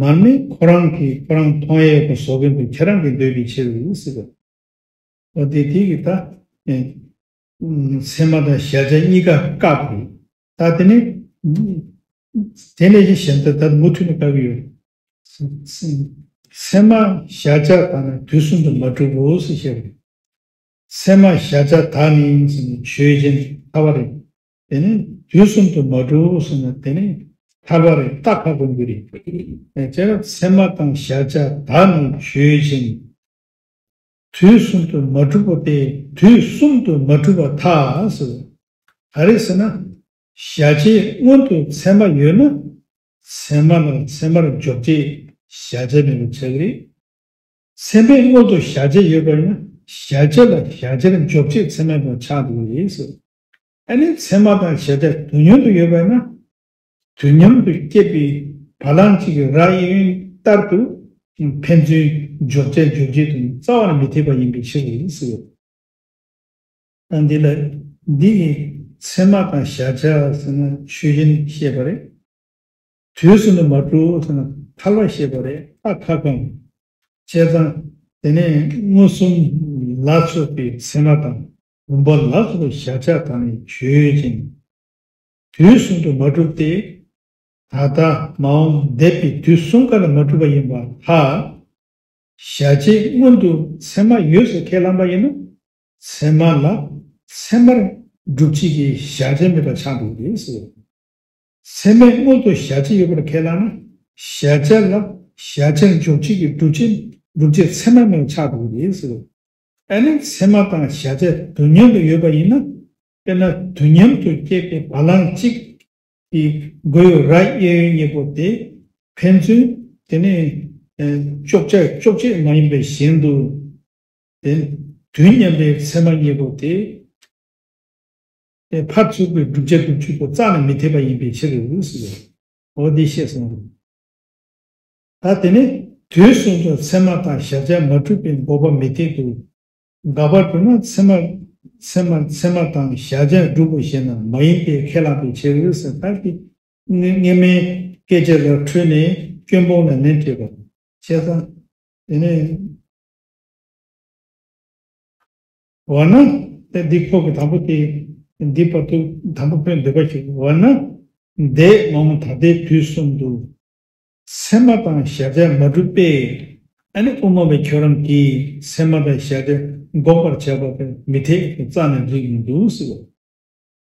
མར་མེ་ཁོ་རང་གིས་ཁོ་རང་མཐོང་ཡས་པར་བཟོ་མཁན་དུ་ཁྱེད་རང་གིས་འདོད་པའི་ཕྱིར་ཟེར། འོ་དེ་དེ་གི་ད། ཚད་མ་དང་གཞལ་བྱ་གཉིས་ཀ་བཀག་པ་རེད། ད་དེ་ནི། དེ་ནས་ཀྱི་གཞན་དག་ད་མུ་མཐུད་ནས་བཀག་གི་ཡོད། ཚད་མ་གཞལ་བྱ་དག་ནི་དུས་གསུམ་དུ་མ་གྲུབ་བོ་ཟེར་བཤད་པ་རེད། ཚད་མ་གཞལ་བྱ་དག་ནི་ཟེར་ནས་ཆོས་ཅན་ཐལ་བ་རེད། དེ་ནི་དུས་གསུམ་དུ་མ་གྲུབ་ཟེར་ན་དེ་ནི་ཐལ་བ་རེད། རྟགས་ཁ་སྐོང་རྒྱུ་རེད། དེ་ཚད་མ་དང་གཞལ་བྱ་དག་ནི་ཆོས་ཅན། དུས་གསུམ་དུ་མ་གྲུབ་པ་སྟེ་དུས་གསུམ་དུ་མ་གྲུབ་པར་ཐལ་ཟེར། ག་རེ་ཟེར་ན། གཞལ་བྱའི་སྔོན་དུ་ཚད་མ་ཡོད་ན། ཚད་མ་ལ་ཚད་མར་འཇོག་བྱེད་གཞལ་བྱ་མེད་པ་ཆགས་ཀྱི་རེད། ཚད་མའི་སྔོན་དུ་གཞལ་བྱ་ཡོད་པ་ཡིན་ན་གཞལ་བྱ་ལ་གཞལ་བྱར་འཇོག་བྱེད་ཚད་མ་མེད་པ་ཆགས་འགྲོ་གི་རེད་ཟེར། ཨ་ནི་ཚད་མ་དང་གཞལ་བྱ་དུས་མཉམ་དུ་ཡོད་པ་ཡིན་ན། དུས་མཉམ་དུ་སྐྱེས་པའི་བ་ལང་གཅིག་གི་རྭ་གཡས་གཡོན་ལྟར་དུ་ཕན་ཚུན་འཇོག་བྱ་འཇོག་བྱེད་དུ་རྩ་བ་ནས་མི་འཐད་པ་ཡིན་པའི་ཕྱིར་ཟེར། ད་འདི་ལ་འདི་ཡི་ཚད་མ་དང་གཞལ་བྱ་ཟེར་ན་ཆོས་ཅན་བཤད་པ་རེད། དུས་གསུམ་དུ་མ་གྲུབ་ཟེར་ན་ཐལ་བ་བཤད་པ་རེད། རྟགས་ཁ་སྐོང་། བྱས་ཙང་དེ་ནས་མངོན་སུམ་ལ་སོགས་པའི་ཚད་མ་དང་བུམ་པ་ལ་སོགས་པའི་གཞལ་བྱ་དག་ནི་ཆོས་ཅན། དུས་གསུམ་དུ་མ་གྲུབ་སྟེ། ད་ལྟ་མ་འོངས་འདས་པའི་དུས་གསུམ་ཀ་ལ་མ་གྲུབ་པ་ཡིན་པར་ཐལ། གཞལ་བྱའི་སྔོན་དུ་ཚད་མ་ཡོད་ཟེར་ཁས་བླངས་པ་ཡིན་ན། ཚད་མ་ལ་ཚད་མར་སྒྲུབ་བྱེད་ཀྱི་གཞལ་བྱ་མེད་པ་ཆགས་འགྲོ་གི་རེད་ཟེར། ཚད་མའི་སྔོན་དུ་གཞལ་བྱ་ཡོད་པར་ཁས་བླངས་ན། གཞལ་བྱ་ལ་གཞལ་བྱར་འཇོག་བྱེད་ཀྱི་སྒྲུབ་བྱེད་སྒྲུབ་བྱེད་ཚད་མ་མེད་པ་ཆགས་འགྲོ་གི་རེད་ཟེར། ཨ་ནི་ཚད་མ་དང་གཞལ་བྱ་དུས་མཉམ་དུ་ཡོད་པ་ཡིན་ན། དཔེར་ན་དུས་མཉམ་དུ་སྐྱེས་པའི་བ་ལང་གཅིག་གི་མགོ་ཡོད་རྭ་གཡས་གཡོན་གཉིས་པོ་དེ་ཕན་ཚུན་དེ་ནས་ཨ་གཅོག་བྱ་གཅོག་བྱེད་མ་ཡིན་པའི་ཞིང་དུ། དེ་དུས་མཉམ་པའི་ཚད་མ་གཉིས་པོ་དེ། དེ་ཕར་ཚུར་གྱི་བསྒྲུབ་བྱ་སྒྲུབ་བྱེད་པོ་རྩ་ནས་མི་འཐད་པ་ཡིན་པའི་ཕྱིར་ཟེར། འོ་འདི་བཤད་སོང་། ད་དེ་ནས་དུས་གསུམ་དུ་ཚད་མ་དང་གཞལ་བྱ་མ་གྲུབ་པའི་འགོག་པ་མི་འཐད་དོ། དགག་པར་གྲུབ་ན་ཚད་མ་ཚད་མ་ཚད་མ་དང་གཞལ་བྱ་གྲུབ་པོ་ཞེ་ན་མ་ཡིན་ཏེ་ཁས་བླངས་པའི་ཕྱིར་ཟེར། ད་དེ་སྔ་སྔ་མའི་སྐད་ཆ་ལ་འཕྲོས་ནས་སྐྱོན་སྤོང་ལ་ལན་སྤྲད་པ་བྱས་ཙང་དེ་ནས། འོ་ན། དེ་འདི་ཁོ་གི་དང་པོ་དེ། འདི་བར་དུ་དང་པོ་ཕན་འདོད་པ་ཞིག་འོ་ན། འདས་མ་འོངས་ད་ལྟའི་དུས་གསུམ་དུ། ཚད་མ་དང་གཞལ་བྱ་མ་གྲུབ་པས། ཨ་ནི་དབུ་མ་པའི་ཁྱོད་རང་གིས་ཚད་མ་དང་གཞལ་བྱ་འགོག་པར་བྱ་བ་དེ་མི་འཐད་དུ་རྩ་ནས་འགྲིག་མི་འདུག་ཟེར།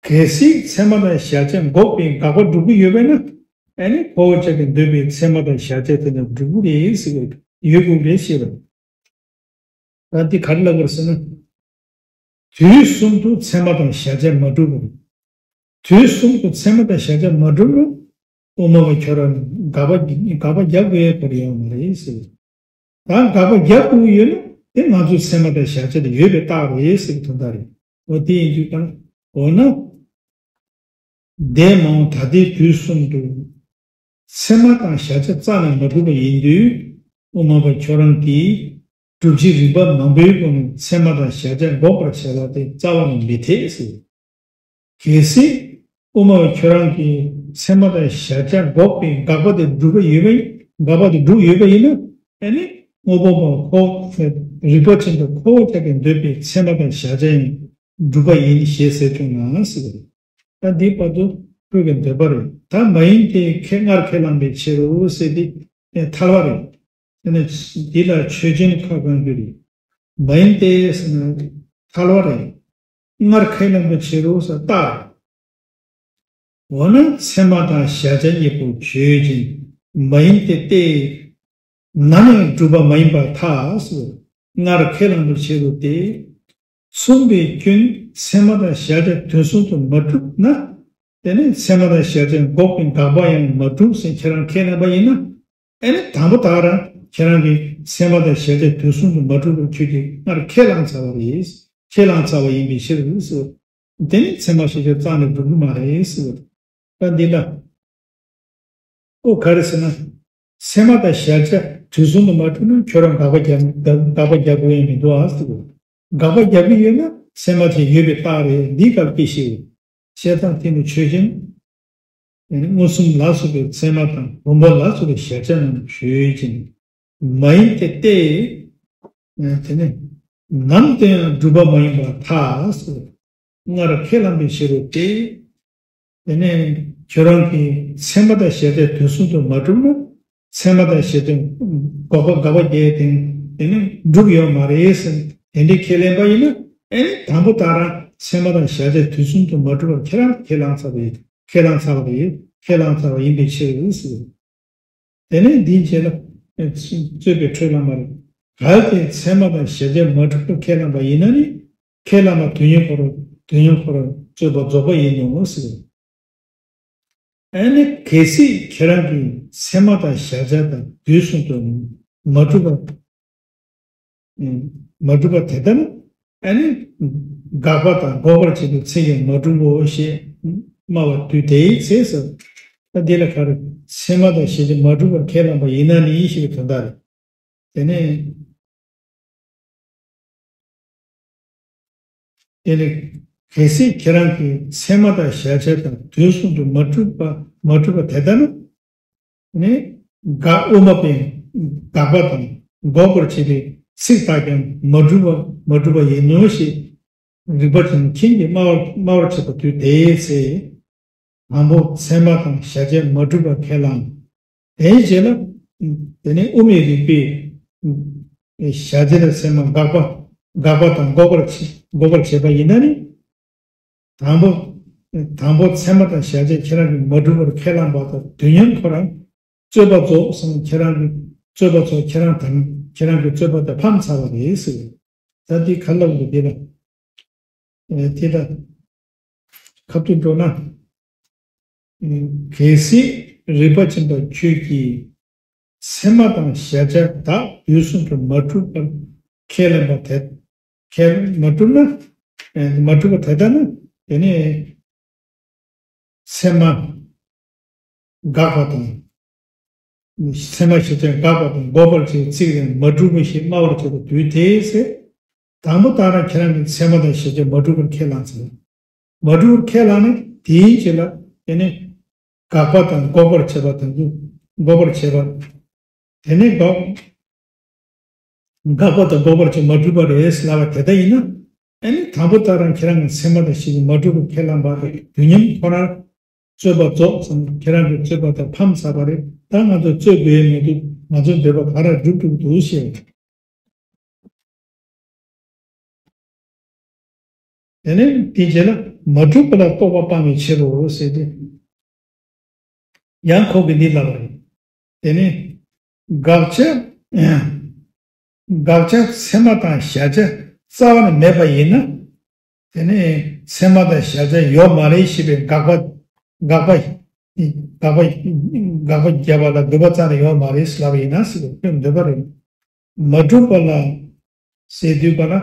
གལ་སྲིད་ཚད་མ་དང་གཞལ་བྱ་འགོག་པའི་དགག་པ་སྒྲུབ་ཀྱི་ཡོད་པས་ན། ཨ་ནི་ཁོ་བོ་ཅག་གིས་འདོད་པའི་ཚད་མ་དང་གཞལ་བྱ་དེ་ནི་སྒྲུབ་ཀྱི་རེད་ཟེར་བ་ཡོད་དགོས་རེད་ཞེས་པ་རེད། ད་འདི་ག་རེ་ལབ་དགོས་ཟེར་ན། དུས་གསུམ་དུ་ཚད་མ་དང་གཞལ་བྱ་མ་གྲུབ་པ་རེད། དུས་གསུམ་དུ་ཚད་མ་དང་གཞལ་བྱ་མ་གྲུབ་ན། དབུ་མ་པ་ཁྱོད་རང་དགག་པ་དགག་པ་རྒྱག་དགོས་ཡ་ག་རེ་ཡོད་མ་རེད་ཟེར། ད་དགག་པ་རྒྱག་དགོས་ཀྱི་ཡོད་ན་དེ་ང་ཚོའི་ཚད་མ་དང་གཞལ་བྱ་དེ་ཡོད་པའི་རྟགས་རེད་ཟེར་གྱི་དོན་དག་རེད། འོ་དེ་ཡིན་དུས་ད་འོ་ན། འདས་མ་འོངས་ད་ལྟའི་དུས་གསུམ་དུ། ཚད་མ་དང་གཞལ་བྱ་རྩ་ནས་མ་གྲུབ་པ་ཡིན་དུས། དབུ་མ་པ་ཁྱོད་རང་གིས་སྒྲུབ་བྱེད་རིགས་པ་མང་པོའི་སྒོ་ནས་ཚད་མ་དང་གཞལ་བྱ་འགོག་པར་བྱ་བ་དེ་རྩ་བ་ནས་མི་འཐད་ཟེར། གལ་སྲིད་དབུ་མ་པ་ཁྱོད་རང་གིས་ཚད་མ་དང་གཞལ་བྱ་འགོག་པའི་དགག་པ་དེ་སྒྲུབ་པ་ཡོད་པ་ཡིན། དགག་པ་དེ་སྒྲུབ་ཡོད་པ་ཡིན་ན། ཨ་ནི་དངོས་པོ་པ་ཁོ་རིགས་པ་ཅན་དུ་ཁོ་བོ་ཅག་གིས་འདོད་པའི་ཚད་མ་དང་གཞལ་བྱ་ཡང་སྒྲུབ་པ་ཡིན་ཞེས་ཟེར་བྱུང་ན་ཟེར། ད་འདི་བར་དུ་ཁོས་ཀྱི་འདོད་པ་རེད། ད་མ་ཡིན་ཏེ་ཁས་སྔར་ཁས་བླངས་པའི་ཕྱིར་རོ་ཟེར་དེ་ཐལ་བ་རེད། དེ་ནས་འདི་ལ་ཆོས་ཅན་ཁ་གང་རྒྱུ་རེད། མ་ཡིན་ཏེ་ཟེར་ན་ཐལ་བ་རེད། སྔར་ཁས་བླངས་པའི་ཕྱིར་རོ་ཟེར་རྟགས་རེད། འོ་ན་ཚད་མ་དང་གཞལ་བྱ་གཉིས་པོ་ཆོས་ཅན། མ་ཡིན་ཏེ་སྟེ། ན་ནི་སྒྲུབ་པ་མ་ཡིན་པར་ཐལ། སྔར་ཁས་བླངས་པའི་ཕྱིར་རོ་སྟེ། གསུངས་པའི་སྐྱོན་ཚད་མ་དང་གཞལ་བྱ་དུས་གསུམ་དུ་མ་གྲུབ་ན། དེ་ནི་ཚད་མ་དང་གཞལ་བྱ་འགོག་པའི་དགག་པ་ཡང་མ་གྲུབ་ཟེར་ཁྱེད་རང་ཁས་ལེན་པ་ཡིན་ན། ཨེ་ནི་དང་པོ་དག་རང་ཁྱེད་རང་གིས་ཚད་མ་དང་གཞལ་བྱ་དུས་གསུམ་དུ་མ་གྲུབ་པར་ཁྱོད་ཀྱིས་སྔར་ཁས་བླངས་ཚར་བ་རེད། ཁས་བླངས་ཚར་བ་ཡིན་པའི་ཕྱིར་ཟེར། དེ་ནི་ཚད་མ་གཞལ་བྱ་རྩ་ནས་གྲུབ་ཀྱི་མ་རེད་ཟེར། ད་འདི་ལ། ཨོ་ག་རེ་ཟེར་ན། ཚད་མ་དང་གཞལ་བྱ་དུས་གསུམ་དུ་མ་གྲུབ་ན་ཁྱོད་རང་དགག་པ་རྒྱག་དགག་པ་རྒྱག་དགོས་ཡས་མི་འདུག་ཨ་ཟེར། དགག་པ་རྒྱག་གི་ཡོད་ན་ཚད་མ་དེ་ཡོད་པའི་རྟགས་རེད། འདི་སྐབས་ཀྱི་ཞིག་བཤད་སྟངས་དེ་ནི་ཆོས་ཅན། མངོན་སུམ་ལ་སོགས་པའི་ཚད་མ་དང་བུམ་པ་ལ་སོགས་པའི་གཞལ་བྱ་རྣམས་ཆོས་ཅན། མ་ཡིན་ཏེ་སྟེ། དེ་ནི་ནམ་དུ་ཡང་སྒྲུབ་པ་མ་ཡིན་པར་ཐལ། སྔར་ཁས་བླངས་པའི་ཕྱིར་རོ་སྟེ། དེ་ནས་ཁྱོད་རང་གིས་ཚད་མ་དང་གཞལ་བྱ་དུས་གསུམ་དུ་མ་གྲུབ་ན། ཚད་མ་དང་གཞལ་བྱ་འགོག་པ་དགག་པ་རྒྱག་དེ་དེ་ནི་གྲུབ་ཡོད་མ་རེད་ཟེར་དེ་འདྲའི་ཁས་ལེན་པ་ཡིན་ན། ཨེ་ནི་དང་པོ་དག་རང་ཚད་མ་དང་གཞལ་བྱ་དུས་གསུམ་དུ་མ་གྲུབ་པར་ཁྱེད་རང་ཁས་བླངས་ཚར་བ་ཡིན། ཁས་བླངས་ཚར་བ་རེད། ཁས་བླངས་ཚར་བ་ཡིན་པའི་ཕྱིར་ཟེར། དེ་ནས་འདིའི་རྗེས་ལ་རྩོད་པའི་འཕྲོས་ལ་མ་རེད། གལ་ཏེ་ཚད་མ་དང་གཞལ་བྱ་མ་གྲུབ་པར་ཁས་བླངས་པ་ཡིན་ན་ནི། ཁས་བླངས་པ་དུས་མཉམ་ཁོ་རང་དུས་མཉམ་ཁོ་རང་རྩོད་པ་རྫོགས་པ་ཡིན་ནོ་ཟེར། ཨ་ནི་གལ་སྲིད་ཁྱེད་རང་གིས་ཚད་མ་དང་གཞལ་བྱ་དང་དུས་གསུམ་དུ་མ་གྲུབ་པ། མ་གྲུབ་པ་དེ་ལྟར་ན། ཨ་ནི་དགག་པ་དང་འགོག་པར་བྱེད་པའི་ཚིག་ཀྱང་མ་གྲུབ་བོ་ཞེས་སྨྲ་བ་དུས་དེའི་ཚེ་ཟེར། ད་འདི་ལ་ག་རེ། ཚད་མ་དང་གཞལ་བྱ་མ་གྲུབ་པར་ཁས་བླངས་པ་ཡིན་ན་ནི་ཞེས་པའི་དོན་དག་རེད། དེ་ནས། དེ་ནི་གལ་སྲིད་ཁྱེད་རང་གིས་ཚད་མ་དང་གཞལ་བྱ་དང་དུས་གསུམ་དུ་མ་གྲུབ་པ་མ་གྲུབ་པ་དེ་ལྟར་ན། ནི་དགག་དབུ་མ་པས་དགག་པ་དང་འགོག་པར་བྱེད་པའི་ཚིག་དག་ཀྱང་མ་གྲུབ་པ་མ་གྲུབ་པ་ཡིན་ནོ་ཞེས་རིགས་པ་ཅན་མཁན་གྱིས་སྨྲ་བར་སྨྲ་བར་བྱེད་པ་དུས་དེའི་ཚེ། དང་པོ་ཚད་མ་དང་གཞལ་བྱ་མ་གྲུབ་པར་ཁས་བླངས། དེའི་རྗེས་ལ། དེ་ནས་དབུ་མའི་རིགས་པས་གཞལ་བྱ་དང་ཚད་མ་དགག་པ་དགག་པ་དང་འགོག་པར་བྱེད་འགོག་པར་བྱེད་པ་ཡིན་ན་ནི། དང་པོ། དང་པོ་ཚད་མ་དང་གཞལ་བྱ་ཁྱེད་རང་གིས་མ་གྲུབ་པར་ཁས་བླངས་པ་དང་དུས་མཉམ་ཁོ་རང་རྩོད་པ་རྫོགས་སོང་། ཁྱེད་རང་གི་རྩོད་པ་ཚོ་ཁྱེད་རང་དང་ཁྱེད་རང་གི་རྩོད་པ་དེ་ཕམ་ཚར་བ་རེད་ཟེར། ད་འདི་ག་ལབ་དགོས་འདི་ལ། ཨེ་དེ་ལ་ཁ་ཐུག་འགྲོ་ན། ཨེ་གལ་སྲིད་རིགས་པ་ཅན་པ་ཁྱོད་ཀྱིས་ཚད་མ་དང་གཞལ་བྱ་དག་དུས་གསུམ་དུ་མ་གྲུབ་པར་ཁས་ལེན་པ་དེ་ཁས་མ་གྲུབ་ན། ཨེ་མ་གྲུབ་པ་དེ་ལྟར་ན་དེ་ནི། ཚད་མ་དགག་པ་དང་། ཚད་མ་གཞལ་བྱ་དགག་པ་དང་འགོག་པར་བྱེད་ཚིག་ཡང་མ་གྲུབ་པ་ཞེས་སྨྲ་བར་བྱེད་པ་དུས་དེའི་ཚེ། དང་པོ་དག་རང་ཁྱེད་རང་གིས་ཚད་མ་དང་གཞལ་བྱ་མ་གྲུབ་པར་ཁས་བླངས་ཚར། མ་གྲུབ་པར་ཁས་བླངས་ནས་དེའི་རྗེས་ལ་དེ་ནི་དགག་པ་དང་འགོག་པར་བྱེད་པ་དང་འགོག་པར་བྱེད་པ། དེ་ནི་དགག་དགག་པ་དང་འགོག་པར་བྱེད་མ་གྲུབ་པ་རེད་ལབ་པ་དེ་ལྟ་ཡིན་ན། ཨ་ནི་དང་པོ་དག་རང་ཁྱེད་རང་གི་ཚད་མ་དང་གཞལ་བྱ་མ་གྲུབ་པར་ཁས་བླངས་པ་དང་དུས་མཉམ་ཁོ་རང་རྩོད་པ་རྫོགས་སོང་། ཁྱེད་རང་གི་རྩོད་པ་དང་ཕམ་ཚར་བ་རེད། ད་ང་ཚོ་རྩོད་དགོས་ཡས་མི་འདུག་ང་ཚོའི་འདོད་པ་ག་རང་འགྲུབ་འགྲུབ་འདུག་ཞེས། དེ་ནས་དེའི་རྗེས་ལ་མ་གྲུབ་པ་ལ་རྟོག་པ་སྤང་བའི་ཕྱིར་རོ་ཟེར་ཏེ། ཡང་ཁོ་གིས་འདི་ལབ་པ་རེད། དེ་ནས་དགག་བྱ། དགག་བྱ་ཚད་མ་དང་གཞལ་བྱ་རྩ་བ་ནས་མེད་པ་ཡིན་ན། དེ་ནས་ཚད་མ་དང་གཞལ་བྱ་ཡོད་མ་རེད་ཞེས་པའི་དགག་པ། དགག་པ། དགག་པ། དགག་པ་བརྒྱབ་པ་ལ་འདོད་པ་རྩ་ནས་ཡོད་མ་རེད་ལབ་པ་ཡིན་ན་ཟེར་བའི་འདོད་པ་རེད། མ་གྲུབ་པ་ལ་ཟེར་དུས་པ་ལ།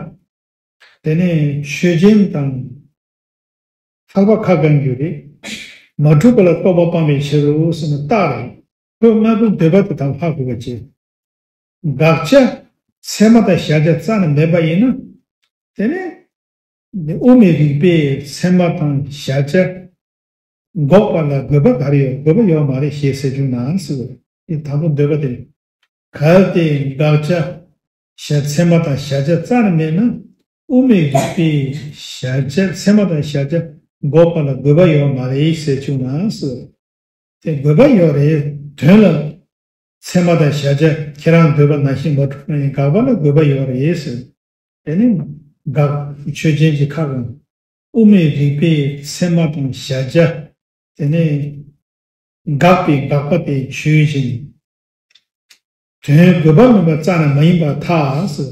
དེ་ནས་ཆོས་ཅན་དང་། ཐལ་བ་ཁ་གང་རྒྱུ་རེད། མ་གྲུབ་པ་ལ་རྟོག་པ་སྤང་བའི་ཕྱིར་རོ་ཟེར་ན་རྟགས་རེད། ཁོས་སྔ་པོའི་འདོད་པ་དེ་དང་ཧ་གོ་བ་བྱེད། དགག་བྱ་ཚད་མ་དང་གཞལ་བྱ་རྩ་ནས་མེད་པ་ཡིན་ན། དེ་ནི་དབུ་མའི་རིགས་པས་ཚད་མ་དང་གཞལ་བྱ་འགོག་པ་ལ་དགོས་པ་ག་རེ་ཡོད། དགོས་པ་ཡོད་མ་རེད་ཞེས་ཟེར་བྱུང་ན་ཟེར་བ་རེད། དང་པོ་འདོད་པ་དེ། གལ་ཏེ་དགག་བྱ་གཞལ་ཚད་མ་དང་གཞལ་བྱ་རྩ་ནས་མེད་ན། དབུ་མའི་རིགས་པས་གཞལ་བྱ་ཚད་མ་དང་གཞལ་བྱ་འགོག་པ་ལ་དགོས་པ་ཡོད་མ་རེད་ཟེར་བྱུང་ན་ཟེར། དེ་དགོས་པ་ཡོད་རེད། དོན་ལ་ཚད་མ་དང་གཞལ་བྱ་ཁྱེད་རང་འདོད་པ་ནང་བཞིན་མ་གྲུབ་ན་ཡང་དགག་པ་ལ་དགོས་པ་ཡོད་རེད་ཟེར། དེ་ནི་དགག་ཆོས་ཅན་གྱི་ཁ་གང་། དབུ་མའི་རིགས་པས་ཚད་མ་དང་གཞལ་བྱ། དེ་ནི་དགག་པའི་དགག་པ་དེ་ཆོས་ཅན། དོན་དགོས་པ་མིན་པ་རྩ་ནས་མ་ཡིན་པར་ཐལ་ཟེར།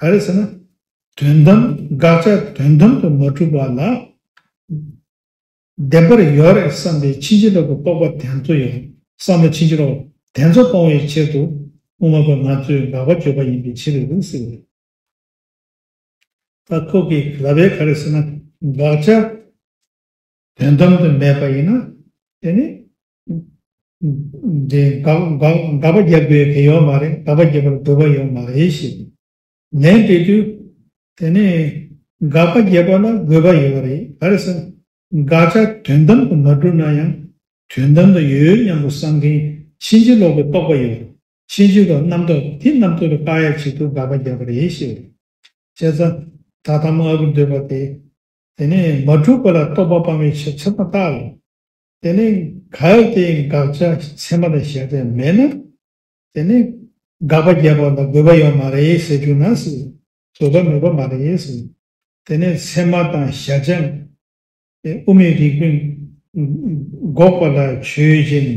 ག་རེ་ཟེར་ན། དོན་དམ་དགག་བྱ་དོན་དམ་དུ་མ་གྲུབ་པ་ལ་བདེན་པར་ཡོད་རེད་བསམ་པའི་ཕྱིན་ཅི་ལོག་གི་རྟོག་པ་དེ་ཚོ་ཡང་བསམ་པ་ཕྱིན་ཅི་ལོག་དེ་ཚོ་སྤོང་བའི་ཆེད་དུ་དབུ་མ་པ་ང་ཚོས་དགག་པ་བརྗོད་པ་ཡིན་པའི་ཕྱིར་རེད་ཟེར། ད་ཁོ་གིས་ལབ་པའི་ག་རེ་ཟེར་ན། དགག་བྱ་དོན་དམ་དུ་མེད་པ་ཡིན་ན། དེ་ནི་དེ་དགག་དགག་དགག་པ་རྒྱག་དགོས་ཡ་གང་ཡོད་མ་རེད། དགག་པ་རྒྱག་པར་དགོས་པ་ཡོད་མ་རེད་ཞེས། ལན་འདེབས་དུས། དེ་ནི་དགག་པ་རྒྱག་པ་ལ་དགོས་པ་ཡོད་རེད། ག་རེ་ཟེར། དགག་བྱ་དོན་དམ་དུ་མ་གྲུབ་ན་ཡང་དོན་དམ་དུ་ཡོད་སྙམ་དུ་བསམ་མཁན་ཕྱིན་ཅི་ལོག་གི་རྟོག་པ་ཡོད་རེད། ཕྱིན་ཅི་ལོག་རྣམ་རྟོག་དེ་རྣམ་རྟོག་ལ་བཀག་ཡ་ཆེད་དུ་དགག་པ་རྒྱག་པ་རེད་ཞེས། བྱས་ཙང་ད་ལྟ་མ་ཨ་ཁུ་འདོད་པ་དེ། དེ་ནས་མ་གྲུབ་པ་ལ་རྟོག་པ་སྤང་བའི་ཕྱིར་ཚད་མ་བརྟགས་ལ། དེ་ནས་གལ་ཏེ་དགག་བྱ་ཚད་མ་དང་གཞལ་བྱ་མེད་ན། དེ་ནས་དགག་པ་རྒྱག་པ་ལ་དགོས་པ་ཡོད་མ་རེད་ཟེར་རྒྱུ་ན་ཟེར། དགོས་པ་མེད་པ་མ་རེད་ཟེར། དེ་ནས་ཚད་མ་དང་གཞལ་བྱ། དེ་དབུ་མའི་རིགས་པས་འགོག་པ་ལ་ཆོས་ཅན།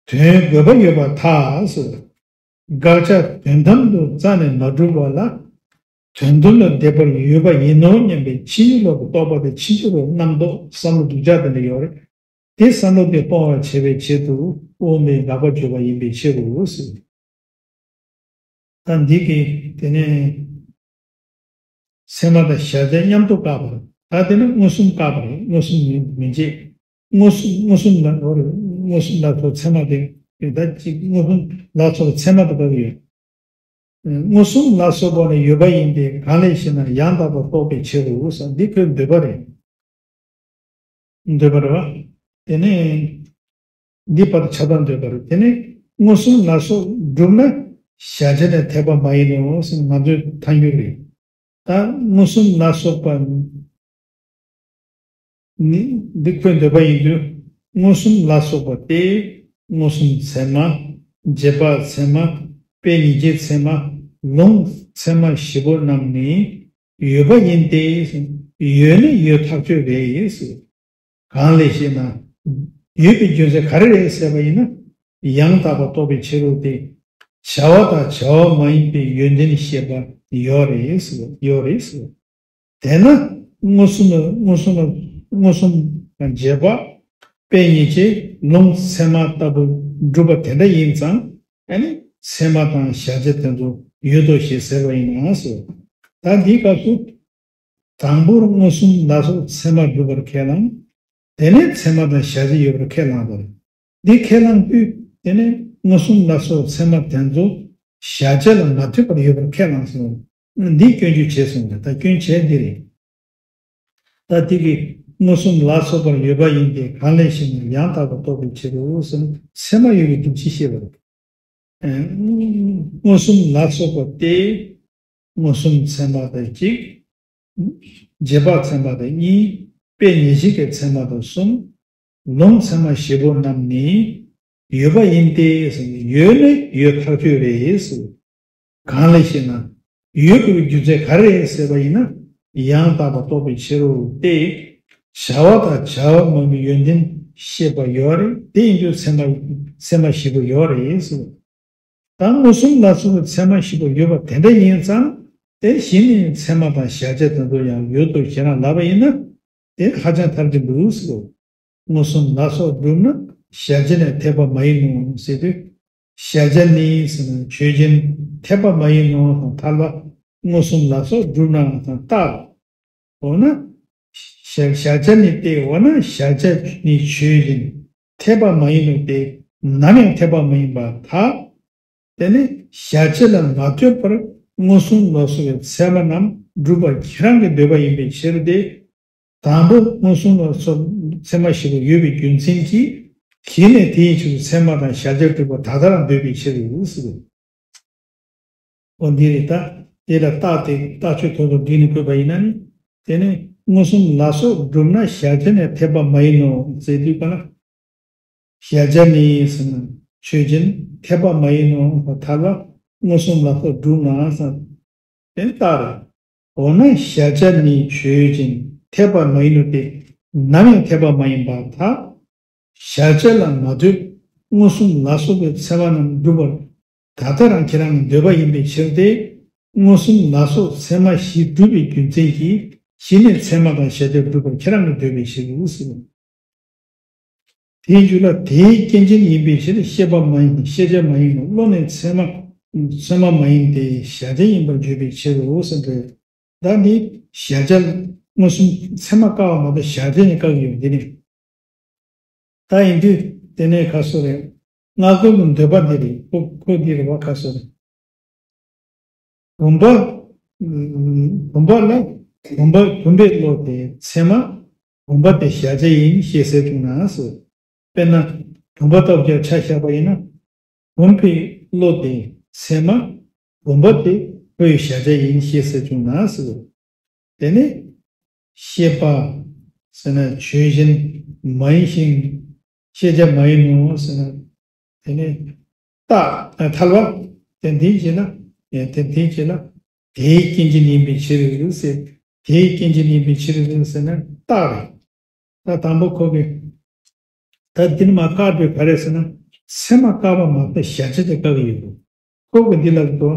དོན་དགོས་པ་ཡོད་པར་ཐལ་ཟེར། དགག་བྱ་དོན་དམ་དུ་རྩ་ནས་མ་གྲུབ་པ་ལ། དོན་དམ་ལ་བདེན་པར་ཡོད་པ་ཡིན་ནོ་སྙམ་པའི་ཕྱིན་ཅི་ལོག་གི་རྟོག་པ་དེ་ཕྱིན་ཅི་ལོག་རྣམ་རྟོག་བསམ་བློ་སྡུག་ཅག་དེ་འདྲ་ཡོད་རེད། དེ་བསམ་བློ་དེ་སྤོང་བར་བྱེད་པའི་ཆེད་དུ་དབུ་མའི་དགག་པ་བརྗོད་པ་ཡིན་པའི་ཕྱིར་རོ་ཟེར། ད་འདི་གི་དེ་ནས་ཚད་མ་དང་གཞལ་བྱ་མཉམ་དུ་བཀག་པ་རེད། ད་དེ་ནི་མངོན་སུམ་བཀག་པ་རེད། མངོན་སུམ་མིན་མིན་བྱེད། མངོན་སུམ་མངོན་སུམ་ལ་འོ་རེད། མངོན་སུམ་ལ་སོགས་ཚད་མ་དེ་ད་ཅིག་མངོན་སུམ་ལ་སོགས་ཚད་མ་དེ་བཀག་ཡོད། མངོན་སུམ་ལ་སོགས་པ་ནི་ཡོད་པ་ཡིན་ཏེ། གང་ལས་ཞེ་ན་ཡང་དག་པར་རྟོགས་པའི་ཕྱིར་རོ་ཟེར། འདི་ཁོའི་འདོད་པ་རེད། འདོད་པ་རེད་བ། དེ་ནས་འདི་བར་ཆ་ཚང་འདོད་པ་རེད། དེ་ནས་མངོན་སུམ་ལ་སོགས་གྲུབ་ན་གཞལ་བྱ་ནི་འཐད་པ་མ་ཡིན་ནོ་ཟེར་ང་ཚོའི་ཐལ་འགྱུར་རེད། ད་མངོན་སུམ་ལ་སོགས་པ་ནི་འདི་ཁོའི་འདོད་པ་ཡིན་དུས། མངོན་སུམ་ལ་སོགས་པ་སྟེ། མངོན་སུམ་ཚད་མ། རྗེས་དཔག་ཚད་མ། དཔེ་ཉིད་ཀྱི་ཚད་མ། ལུང་ཚད་མ་བཞི་པོ་རྣམས་ནི་ཡོད་པ་ཡིན་ཏེ། ཡོད་ནི་ཡོད་ཐག་ཆོད་རེད། གང་ལས་ཞེ་ན། ཡོད་པའི་རྒྱུ་མཚན་ག་རེ་རེད་ཟེར་བ་ཡིན་ན། ཡང་དག་པར་རྟོགས་པའི་ཕྱིར་རོ་སྟེ། བྱ་བ་དང་བྱ་བ་མ་ཡིན་པའི་ཡོན་ཏན་ཤེས་པ་ཡོད་རེད་ཟེར། ཡོད་རེད་ཟེར། དེས་ན་མངོན་སུམ་ལ་མངོན་སུམ་ལ་མངོན་སུམ་དང་རྗེས་དཔག་དཔེ་ཉིད་ཀྱི་ལུང་ཚད་མ་ལྟ་བུ་གྲུབ་པ་དེ་འདྲ་ཡིན་ཙང་། ཨ་ནི་ཚད་མ་དང་གཞལ་བྱ་དེ་ཚོ་ཡོད་དོ་ཞེས་ཟེར་བ་ཡིན་ན་ཟེར། ད་འདིའི་སྐབས་སུ། དང་པོར་མངོན་སུམ་ལ་སོགས་ཚད་མ་གྲུབ་པར་ཁས་བླངས། དེ་ནས་ཚད་མ་དང་གཞལ་བྱ་ཡོད་པར་ཁས་བླངས་པ་རེད། འདི་ཁས་བླངས་དུས་དེ་ནས་མངོན་སུམ་ལ་སོགས་ཚད་མ་དེ་ཚོ་གཞལ་བྱ་ལ་མ་ལྟོས་པར་ཡོད་པར་ཁས་བླངས་སོ། འདི་སྐྱོན་བརྗོད་བྱས་སོང་ལ། ད་སྐྱོན་བྱས་འདི་རེད། ད་དེ་གི་མངོན་སུམ་ལ་སོགས་པར་ཡོད་པ་ཡིན་ཏེ། གང་ལས་ཞེ་ན་ཡང་དག་པར་རྟོགས་པའི་ཕྱིར་རོ་ཟེར་ན། ཚད་མ་ཡོད་པའི་སྒྲུབ་བྱེད་བཤད་པ་རེད། མངོན་སུམ་ལ་སོགས་པ་སྟེ། མངོན་སུམ་ཚད་མ་དང་གཅིག་རྗེས་དཔག་ཚད་མ་དང་གཉིས། དཔེ་ཉེར་གཅིག་གི་ཚད་མ་དང་གསུམ། ལུང་ཚད་མ་བཞི་པོ་རྣམས་ནི་ཡོད་པ་ཡིན་ཏེ། ཡོད་ནི་ཡོད་ཐག་ཆོད་རེད། གང་ལས་ཞེ་ན། ཡོད་དགོས་པའི་རྒྱུ་མཚན་ག་རེ་རེད་ཟེར་བ་ཡིན་ན། ཡང་དག་པར་རྟོགས་པའི་ཕྱིར་རོ་སྟེ། བྱ་བ་དང་བྱ་བ་མ་ཡིན་པའི་ཡོན་ཏན་ཤེས་པ་ཡོད་རེད། དེ་ཡིན་དུས་ཚད་མ་ཚད་མ་བཞི་པོ་ཡོད་རེད་ཟེར། ད་མངོན་སུམ་ལ་སོགས་པའི་ཚད་མ་བཞི་པོ་ཡོད་པ་དེ་འདྲ་ཡིན་ཙང་། དེ་བཞིན་ནི་ཚད་མ་དང་གཞལ་བྱ་དེ་ཚོ་ཡང་ཡོད་དོ་ཞེ་ན་ལབ་པ་ཡིན་ན། དེ་ཧ་ཅང་ཐལ་གྱི་འདུག་ཟེར། མངོན་སུམ་ལ་སོགས་གྲུབ་ན་གཞལ་བྱ་ནི་འཐད་པ་མ་ཡིན་ནོ་ཟེར་དུས། གཞལ་བྱ་ནི་ཟེར་ན་ཆོས་ཅན། འཐད་པ་མ་ཡིན་ནོ་དང་ཐལ་བ། མངོན་སུམ་ལ་སོགས་གྲུབ་ན་དང་རྟགས། འོ་ན། གཞལ་གཞལ་བྱ་ནི་སྟེ། འོ་ན་གཞལ་བྱ་ནི་ཆོས་ཅན། འཐད་པ་མ་ཡིན་ནོ་སྟེ། ནམ་ཡང་འཐད་པ་མ་ཡིན་པར་ཐལ། དེ་ནི་གཞལ་བྱ་ལ་མ་ལྟོས་པར་མངོན་སུམ་ལ་སོགས་པའི་ཚད་མ་རྣམས་སྒྲུབ་པར་ཁྱེད་རང་གི་འདོད་པ་ཡིན་པའི་ཕྱིར་ཏེ། དང་པོ་མངོན་སུམ་ལ་སོགས་ཚད་མ་བཞི་པོ་ཡོད་པའི་རྒྱུ་མཚན་གྱིས། གཞི་ནས་དེའི་ཕྱིར་ཚད་མ་དང་གཞལ་བྱ་སྒྲུབ་པར་ད་ལྟ་རང་འདོད་པའི་ཕྱིར་ཟེར། འོ་འདི་རེད། ད་དེ་ལ་རྟགས་དེ་རྟགས་ཆོས་ཐོག་ཏུ་བསྒྲིལ་ནས་བཀོད་པ་ཡིན་ན་ནི། དེ་ནི་མངོན་སུམ་ལ་སོགས་སྒྲུབ་ན་གཞལ་བྱ་ནི་འཐད་པ་མ་ཡིན་ནོ་ཟེར་དུས་ག་ལ། གཞལ་བྱ་ནི་ཟེར་ན་ཆོས་ཅན། འཐད་པ་མ་ཡིན་ནོ། ཐལ་བ་མངོན་སུམ་ལ་སོགས་སྒྲུབ་ན་ཟེར། དེ་རྟགས་རེད། འོ་ན་གཞལ་བྱ་ནི་ཆོས་ཅན། འཐད་པ་མ་ཡིན་ནོ་སྟེ། ནམ་ཡང་འཐད་པ་མ་ཡིན་པར་ཐལ། གཞལ་བྱ་ལ་མ་ལྟོས་མངོན་སུམ་ལ་སོགས་པའི་ཚད་མ་རྣམས་སྒྲུབ་པར་ད་ལྟ་རང་ཁྱེད་རང་གི་འདོད་པ་ཡིན་པའི་ཕྱིར་ཏེ། མངོན་སུམ་ལ་སོགས་ཚད་མ་བཞི་སྒྲུབ་པའི་རྒྱུ་མཚན་གྱིས། གཞི་ནས་ཚད་མ་དང་གཞལ་བྱ་སྒྲུབ་པར་ཁྱེད་རང་གི་འདོད་པའི་ཕྱིར་ཟེར། དེའི་རྒྱུད་ལ་དེའི་སྐྱེ་མཆེད་ཡིན་པའི་ཕྱིར་ཤེས་པ་མ་ཡིན་ཤེས་བྱ་མ་ཡིན་ནོ། བློ་ནི་ཚད་མ་ཚད་མ་མ་ཡིན་ཏེ་གཞལ་བྱ་ཡིན་པར་བརྗོད་པའི་ཕྱིར་རོ་ཟེར་ཏེ། ད་འདི་གཞལ་བྱ་མངོན་སུམ་ཚད་མ་བཀག་པ་མ་གཏོགས་གཞལ་བྱ་ནི་བཀག་གི་ཡོད། འདི་ནི། ད་ཡིན་དུས་དེ་ནས་ཁ་སོ་རེད། སྔ་རྒོལ་གྱི་འདོད་པ་འདི་རེད། ཁོ་ཁོ་འདི་རེད་བ། ཁ་སོ་རེད། བུམ་པ། བུམ་པ་ལ་བུམ་པ་བུམ་པའི་བློ་དེ་ཚད་མ། བུམ་པ་དེ་གཞལ་བྱ་ཡིན་ཞེས་ཟེར་བྱུང་ན་ཟེར། དཔེར་ན་བུམ་པ་ལྟ་བུ་ཆ་བཞག་པ་ཡིན་ན། བུམ་པའི་བློ་དེ་ཚད་མ། བུམ་པ་དེ་ཁོའི་གཞལ་བྱ་ཡིན་ཞེས་ཟེར་བྱུང་ན་ཟེར། དེ་ནི་ཤེས་པ་ཟེར་ན་ཆོས་ཅན་མ་ཡིན་ཞིང་ཤེས་བྱ་མ་ཡིན་ནོ་ཟེར་ན། དེ་ནི་རྟགས་ཐལ་བ། དེ་འདིའི་རྗེས་ལ། དེ་འདིའི་རྗེས་ལ་དེའི་སྐྱེ་མཆེད་ཡིན་པའི་ཕྱིར་ཟེར། དེའི་སྐྱེ་མཆེད་ཡིན་པའི་ཕྱིར་ཟེར་ན་རྟགས་རེད། ད་དང་པོ་ཁོ་གི། ད་འདི་ནི་མ་བཀག་པའི་ག་རེ་ཟེར་ན། ཚད་མ་བཀག་པ་མ་གཏོགས་གཞལ་བྱ་དེ་བཀག་གི་ཡོད། ཁོ་གི་འདི་ལ་འགྲོ།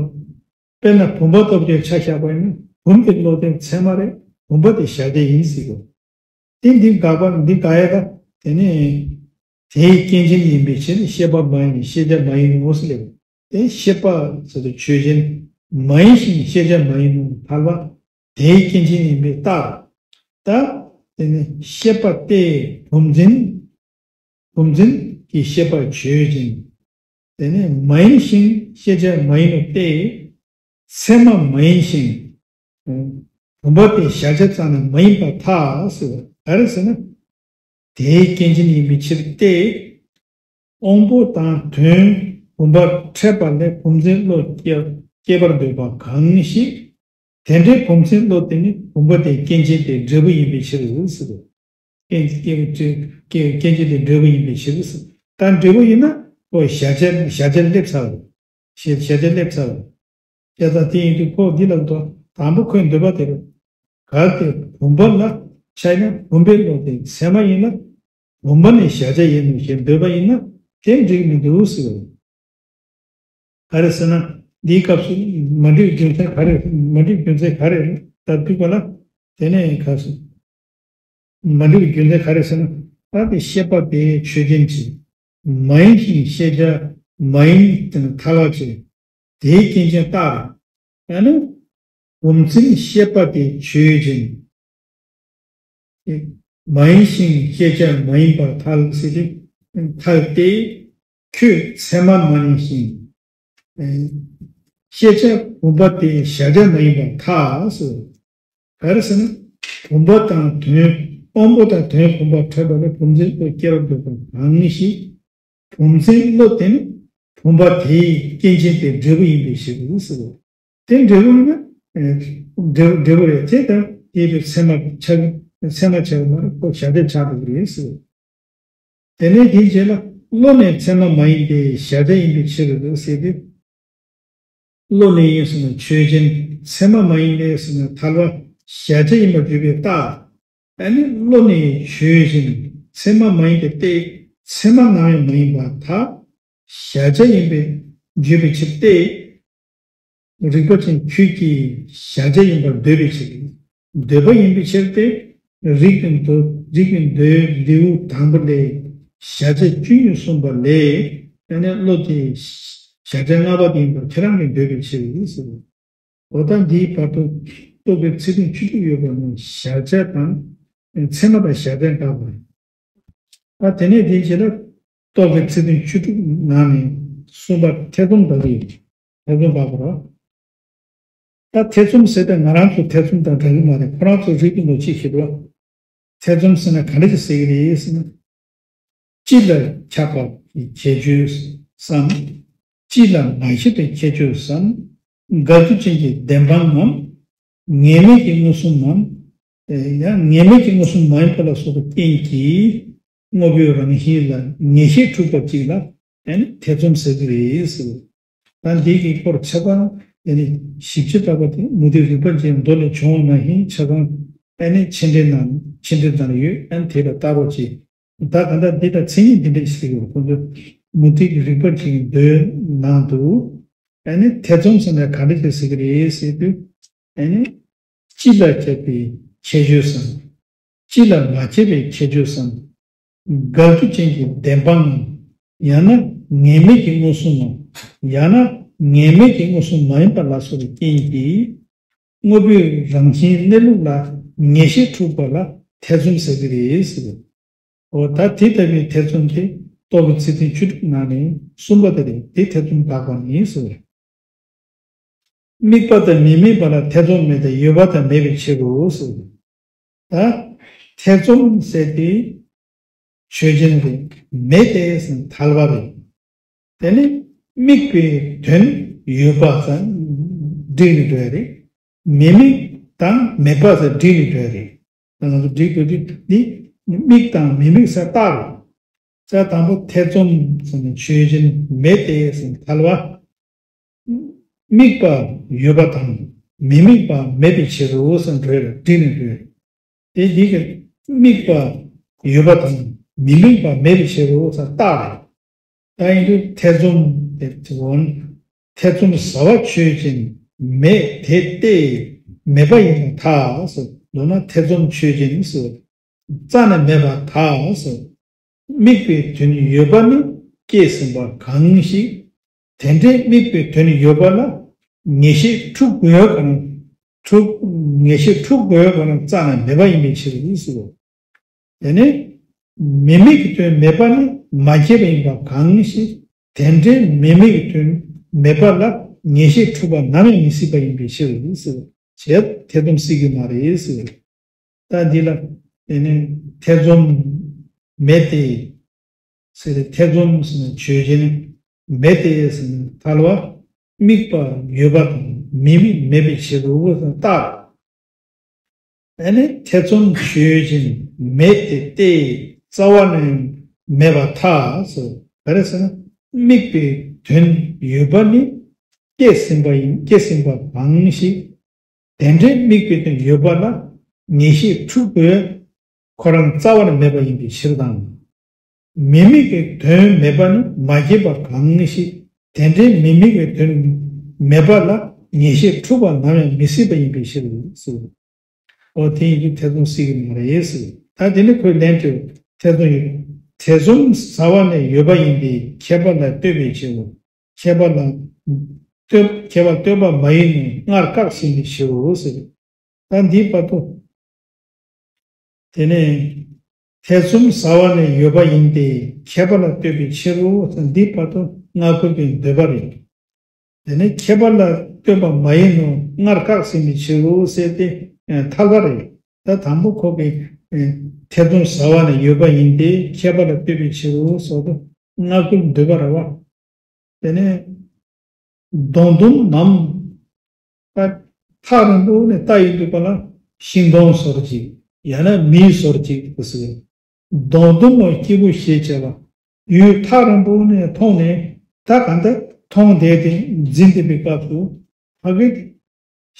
དཔེར་ན་བུམ་པ་ལྟ་བུ་ཆ་བཞག་པ་ཡིན་ན། བུམ་པའི་བློ་དེ་ཚད་མ་རེད། བུམ་པ་དེ་གཞལ་བྱ་ཡིན་ཟེར་གོ། དེ་འདི་དགག་པ་འདི་དགག་ཡ་ད། དེ་ནི་དེའི་སྐྱེ་མཆེད་ཡིན་པའི་ཕྱིར་ཤེས་པ་མ་ཡིན་ཤེས་བྱ་མ་ཡིན་ནོ་ཟེར་ལེ། དེ་ཤེས་པ་ཟེར་དུས་ཆོས་ཅན་མ་ཡིན་ཞིང་ཤེས་བྱ་མ་ཡིན་ནོ། ཐལ་བ། དེའི་སྐྱེ་མཆེད་ཡིན་པའི་རྟགས། ད་དེ་ནི་ཤེས་པ་སྟེ་བུམ་འཛིན། བུམ་འཛིན་གྱི་ཤེས་པ་ཆོས་ཅན། དེ་ནི་མ་ཡིན་ཞིང་ཤེས་བྱ་མ་ཡིན་ནོ་སྟེ། ཚད་མ་མ་ཡིན་ཞིང་། བུམ་པ་དེ་གཞལ་བྱ་ཙམ་ན་མ་ཡིན་པར་ཐལ་ཟེར། ག་རེ་ཟེར་ན། དེའི་སྐྱེ་མཆེད་ཡིན་པའི་ཕྱིར་ཏེ། དབང་པོ་དང་དོན་བུམ་པར་འཕྲད་པ་ལས་བུམ་འཛིན་བློ་སྐྱེ་སྐྱེ་བར་འདོད་པ་གང་ཞིག་དེ་འདྲའི་བུམ་འཛིན་བློ་དེ་ནི་བུམ་པ་དེའི་སྐྱེ་མཆེད་དེ་འབྲས་བུ་ཡིན་པའི་ཕྱིར་ཟེར། སྐྱེ་མཆེད་དེ་འབྲས་བུ་ཡིན་པའི་ཕྱིར་ཟེར། ད་འབྲས་བུ་ཡིན་ན་ཁོ་གཞལ་བྱ་གཞལ་བྱ་སླེབས་ཚར་བ་རེད། གཞལ་བྱ་སླེབས་ཚར་བ་རེད། དེ་ལྟ་དེ་ཡིན་དུས་ཁོ་འདི་ལ་འགྲོ། དང་པོ་ཁོའི་འདོད་པ་དེ་རེད། གལ་ཏེ་བུམ་པ་ལ་ཆ་ན་བུམ་པའི་བློ་དེ་ཚད་མ་ཡིན་ན། བུམ་པ་ནི་གཞལ་བྱ་ཡིན་ནོ་ཞེས་འདོད་པ་ཡིན་ན་དེ་འགྲིག་མི་འདུག་ཟེར་བ་རེད། ག་རེ་ཟེར་ན། འདིའི་སྐབས་སུ་མ་འགྲིག་རྒྱུ་མཚན་ག་རེ་མ་འགྲིག་རྒྱུ་མཚན་ག་རེ་རེད། ད་འདུག་པ་ལ། དེ་ནས་ག་སོ། མ་འགྲིག་རྒྱུ་མཚན་ག་རེ་ཟེར་ན། ད་དེ་ཤེས་པ་དེ་ཆོས་ཅན་གྱི་མ་ཡིན་ཞིང་ཤེས་བྱ་མ་ཡིན་དེ་ནི་ཐལ་བ་ཆེ། དེའི་སྐྱེ་མཆེད་རྟགས་རེད། ཡང་ན། བུམ་འཛིན་ཤེས་པ་དེ་ཆོས་ཅན། མ་ཡིན་ཞིང་ཤེས་བྱ་མ་ཡིན་པར་ཐལ་ཟེར་ཏེ། ཐལ་ཏེ། ཁྱོད་ཚད་མ་མ་ཡིན་ཞིང་། ཤེས་བྱ་བུམ་པ་དེ་གཞལ་བྱ་མ་ཡིན་པར་ཐལ་ཟེར། ག་རེ་ཟེར་ན། བུམ་པ་དང་དོན་དབང་པོ་དང་དོན་བུམ་པ་འཕྲད་པ་ལས་བུམ་འཛིན་བློ་སྐྱེ་བར་འདོད་པ་གང་ཞིག་བུམ་འཛིན་བློ་དེ་ནི་བུམ་པ་དེའི་སྐྱེ་མཆེད་དེ་འབྲས་བུ་ཡིན་པའི་ཕྱིར་ཟེར། དེ་འབྲས་བུ་ཡིན་ན། འབྲས་བུ་འབྲས་བུ་རེད། དེ་ལྟར་དེའི་ཚད་མ་ཆགས་ཚད་མ་ཆགས་མ་རེད། ཁོ་གཞལ་བྱ་ཆགས་འགྲོ་གི་རེད་ཟེར། དེ་ནས་དེའི་རྗེས་ལ་བློ་ནི་ཚད་མ་མ་ཡིན་ཏེ་གཞལ་བྱ་ཡིན་པའི་ཕྱིར་ཟེར་ཏེ། བློ་ནི་ཡིན་ཟེར་ན་ཆོས་ཅན། ཚད་མ་མ་ཡིན་ཏེ་ཟེར་ན་ཐལ་བ་གཞལ་བྱ་ཡིན་པར་བརྗོད་པའི་རྟགས། ཨ་ནི་བློ་ནི་ཆོས་ཅན། ཚད་མ་མ་ཡིན་ཏེ་སྟེ་ཚད་མ་ནམ་ཡང་མ་ཡིན་པར་ཐལ། གཞལ་བྱ་ཡིན་པས་བརྗོད་པའི་ཕྱིར་ཏེ། རིགས་པ་ཅན་ཁྱོད་ཀྱིས་གཞལ་བྱ་ཡིན་པར་འདོད་པའི་ཕྱིར། འདོད་པ་ཡིན་པའི་ཕྱིར་ཏེ། རིགས་པའི་མདོ་རིགས་པའི་མདོའི་ལེའུ་དང་པོ་ལས་གཞལ་བྱ་བཅུ་གཉིས་གསུངས་པ་ལས་ཨ་ནི་བློ་དེ་གཞལ་བྱ་ལྔ་པ་དེ་ཡིན་པར་ཁྱེད་རང་གིས་འདོད་པའི་ཕྱིར་ཟེར། འོ་ད་འདིའི་བར་དུ་རྟོག་པའི་ཚིག་དོན་བཅུ་དྲུག་ཡོད་པ་ནི་གཞལ་བྱ་དང་། ཚད་མ་དང་གཞལ་བྱ་དགག་པ། ད་དེ་ནས་དེའི་རྗེས་ལ་རྟོག་པའི་ཚིག་དོན་བཅུ་དྲུག་ནང་ནས་ གསུམ་པ་ཐེ་ཚོམ་འདྲ་གི་ཡོད། ཐེ་ཚོམ་བར་པ་རོ། ད་ཐེ་ཚོམ་ཟེར་ཏེ་ང་རང་ཚོ་ཐེ་ཚོམ་དང་འདྲ་གི་མ་རེད། ཁོ་རང་ཚོ་རིགས་ཀྱི་ལོ་ཅིག་ཞིག་རོ། ཐེ་ཚོམ་ཟེར་ན་ག་འདྲ་ཞིག་ཟེར་གི་རེད་ཟེར་ན། སྤྱི་ལ་ཁྱབ་པའི་ཁྱད་ཆོས་སམ། སྤྱི་ལ་མ་ཁྱབ་པའི་ཁྱད་ཆོས་སམ། དགག་བྱ་ཅན་གྱི་བདེན་དཔང་ངམ། ངེས་མེད་ཀྱི་མངོན་སུམ་ངམ། ཡང་ངེས་མེད་ཀྱི་མངོན་སུམ་མ་ཡིན་པ་ལ་སོགས་པའི་རྐྱེན་གྱིས། དངོས་པོའི་རང་བཞིན་ལ་ངེས་ཤེས་འཁྲུགས་པ་གཅིག་ལ་ཨ་ནི་ཐེ་ཚོམ་ཟེར་གྱི་རེད་ཟེར། ད་འདི་གི་སྐོར་ཆ་ཚང་ཨ་ནི་ཞིབ་ཆ་ལྟ་བ་དེ་མུ་སྟེགས་རིག་པ་ཅན་མདོ་ལས་བྱུང་བ་ནང་བཞིན་ཆ་ཚང་ཨ་ནི་ཕྱི་འབྲེལ་ནང་ཕྱི་འབྲེལ་ནང་ཡོད། ཨ་ནི་དེ་ལ་ལྟ་རོགས་གྱིས། ད་ག་འདྲ་འདི་ལ་མཚན་ཉིད་འདི་འདྲ་ཞིག་ཡོད། ཁོང་ཚོས་མུ་སྟེགས་རིག་པ་ཅན་མདོའི་ནང་དུ་ཨ་ནི་ཐེ་ཚོམ་ཟེར་ན་ག་འདྲ་ཞིག་ཟེར་གྱི་རེད་ཟེར་དུས། ཨ་ནི་སྤྱི་ལ་ཁྱབ་པའི་ཁྱད་ཆོས་སམ། སྤྱི་ལ་མ་ཁྱབ་པའི་ཁྱད་ཆོས་སམ། དགག་བྱ་ཅན་གྱི་བདེན་དཔང་ངམ། ཡང་ན་ངེས་མེད་ཀྱི་མངོན་སུམ་ངམ། ཡང་ན་ངེས་མེད་ཀྱི་མངོན་སུམ་མ་ཡིན་པ་ལ་སོགས་པའི་རྐྱེན་གྱིས། དངོས་པོའི་རང་བཞིན་གནས་ལུགས་ལ་ངེས་ཤེས་འཁྲུགས་པ་ལ་ཐེ་ཚོམ་ཟེར་གྱི་རེད་ཟེར། འོ་ད་དེ་ལྟ་བུའི་ཐེ་ཚོམ་དེ་རྟོག་གེའི་ཚིག་དོན་བཅུ་དྲུག་ནང་ནས་གསུམ་པ་དེ་རེད། དེ་ཐེ་ཚོམ་དགག་པ་ཡིན་ཟེར། དམིགས་པ་དང་མི་དམིགས་པ་ལ་ཐེ་ཚོམ་མེད་དེ་ཡོད་པ་དང་མེད་པའི་ཕྱིར་རོ་ཟེར། ད་ཐེ་ཚོམ་ཟེར་དེ་ཆོས་ཅན་རེད། མེད་དེ་ཟེར་ཐལ་བ་རེད། དེ་ནི་དམིགས་པའི་དོན་ཡོད་པ་ཟེར་འགྲིག་ནས་འགྲོ་ཡ་རེད། མི་དམིགས་དང་མེད་པ་ཟེར་འགྲིག་ནས་འགྲོ་ཡ་རེད། ད་ང་ཚོ་འགྲིག་དགོས་དུས་འདི་དམིགས་དང་མི་དམིགས་ཟེར་རྟགས་རེད། ས་དང་པོ་ཐེ་ཚོམ་ཟེར་ནས་ཆོས་ཅན་མེད་དེ་ཟེར་ཐལ་བ། དམིགས་པ་ཡོད་པ་དང་མི་དམིགས་པ་མེད་པའི་ཕྱིར་རོ་ཟེར་འགྲོ་ཡ་འགྲིག་ནས་འགྲོ་ཡ། དེ་འདི་གི་དམིགས་པ་ཡོད་པ་དང་མི་དམིགས་པ་མེད་པའི་ཕྱིར་རོ་ཟེར་རྟགས་རེད། ད་ཡིན་དུས་ཐེ་ཚོམ་དེ་ཚོ་ཐེ་ཚོམ་ཟ་བ་ཆོས་ཅན་མེད་དེ་སྟེ་མེད་པ་ཡིན་པར་ཐལ་ཟེར། མདོར་ན་ཐེ་ཚོམ་ཆོས་ཅན་ཟེར་རྩ་ནས་མེད་པར་ཐལ་ཟེར། དམིགས་པའི་དོན་ཡོད་པ་ནི་སྐྱེས་ཟིན་པ་གང་ཞིག་དེ་འདྲའི་དམིགས་པའི་དོན་ཡོད་པ་ལ་ངེས་ཤེས་འཁྲུགས་དགོས་གང་འཁྲུགས་ངེས་ཤེས་འཁྲུགས་དགོས་གང་རྩ་ནས་མེད་པ་ཡིན་པའི་ཕྱིར་ཟེར། དེ་ནས་མི་དམིགས་ཀྱི་དོན་མེད་པ་ནི་མ་སྐྱེས་པ་ཡིན་པ་གང་ཞིག་དེ་འདྲའི་མི་དམིགས་ཀྱི་དོན་མེད་པ་ལ་ངེས་ཤེས་འཁྲུགས་པ་ནམ་ཡང་མི་སྲིད་པ་ཡིན་པའི་ཕྱིར་ཟེར། བྱས་ཐེ་ཚོམ་སྲིད་ཀྱི་མ་རེད་ཟེར། ད་འདི་ལ་དེ་ནས་ཐེ་ཚོམ་མེད་དེ་ཟེར་ཏེ་ཐེ་ཚོམ་ཟེར་ན་ཆོས་ཅན་མེད་དེ་ཟེར་ན་ཐལ་བ། དམིགས་པ་ཡོད་པ་དང་མི་དམིགས་མེད་པའི་ཕྱིར་རོ་ཟེར་རྟགས། ཨ་ནི་ཐེ་ཚོམ་ཆོས་ཅན་མེད་དེ་སྟེ་རྩ་བ་ནས་མེད་པར་ཐལ་ཟེར། ག་རེ་ཟེར་ན་དམིགས་པའི་དོན་ཡོད་པ་ནི་སྐྱེས་ཟིན་པ་ཡིན། སྐྱེས་ཟིན་པ་གང་ཞིག་དེ་འདྲའི་དམིགས་པའི་དོན་ཡོད་པ་ལ་ངེས་ཤེས་འཁྲུགས་དགོས། ཁོ་རང་རྩ་བ་ནས་མེད་པ་ཡིན་པའི་ཕྱིར་དང་། མི་དམིགས་ཀྱི་དོན་མེད་པ་ནི་མ་སྐྱེས་པ་གང་ཞིག་དེ་འདྲའི་མི་དམིགས་ཀྱི་དོན་མེད་པ་ལ་ངེས་ཤེས་འཁྲུགས་པ་ནམ་ཡང་མི་སྲིད་པ་ཡིན་པའི་ཕྱིར་ཟེར། འོ་དེ་ཡིན་དུས་ཐེ་ཚོམ་སྲིད་ཀྱི་མ་རེད་ཟེར། ད་དེ་ནི་ཁོས་ལན་དུ་ཐེ་ཚོམ་ཡོད། ཐེ་ཚོམ་ཟ་བ་ནི་ཡོད་པ་ཡིན་ཏེ་ཁྱད་པར་ལ་ལྟོས་པའི་ཕྱིར་རོ། ཁྱད་པར་ལ་ལྟོས་ཁྱད་པར་ལྟོས་པ་མ་ཡིན་ནོ། སྔར་བཀག་ཟིན་པའི་ཕྱིར་རོ་ཟེར། ད་འདིའི་བར་དུ། དེ་ནས་ཐེ་ཚོམ་ཟ་བ་ནི་ཡོད་པ་ཡིན་ཏེ་ཁྱད་པར་ལ་ལྟོས་པའི་ཕྱིར་རོ་ཟེར། འདིའི་བར་དུ་སྔ་རྒོལ་གྱི་འདོད་པ་རེད། དེ་ནས་ཁྱད་པར་ལ་ལྟོས་པ་མ་ཡིན་ནོ། སྔར་བཀག་ཟིན་པའི་ཕྱིར་རོ་ཟེར་ཏེ་ཐལ་བ་རེད། ད་དང་པོ་ཁོ་གིས་ཐེ་ཚོམ་ཟ་བ་ནི་ཡོད་པ་ཡིན་ཏེ་ཁྱད་པར་ལ་ལྟོས་པའི་ཕྱིར་རོ་ཟེར་དུས་སྔ་རྒོལ་འདོད་པ་རེད་བ། དེ་ནས་སྡོང་དུམ་མམ། ད་ཐག་རིང་པོ་ནས་ལྟ་ཡོང་དུས་པ་ལ་ཤིང་སྡོང་བཟོ་འདྲ་ཅིག་ཡང་ན་མི་བཟོ་འདྲ་ཅིག་ཟེར། སྡོང་དུམ་མ་སྐྱིད་པོ་ཞེས་བྱ་བ་ཡུལ་ཐག་རིང་པོ་ནས་མཐོང་ནས་ད་ག་འདྲ་མཐོང་བསྡད་དེ་འཛིན་བསྡད་པའི་སྐབས་སུ་ཕ་གི་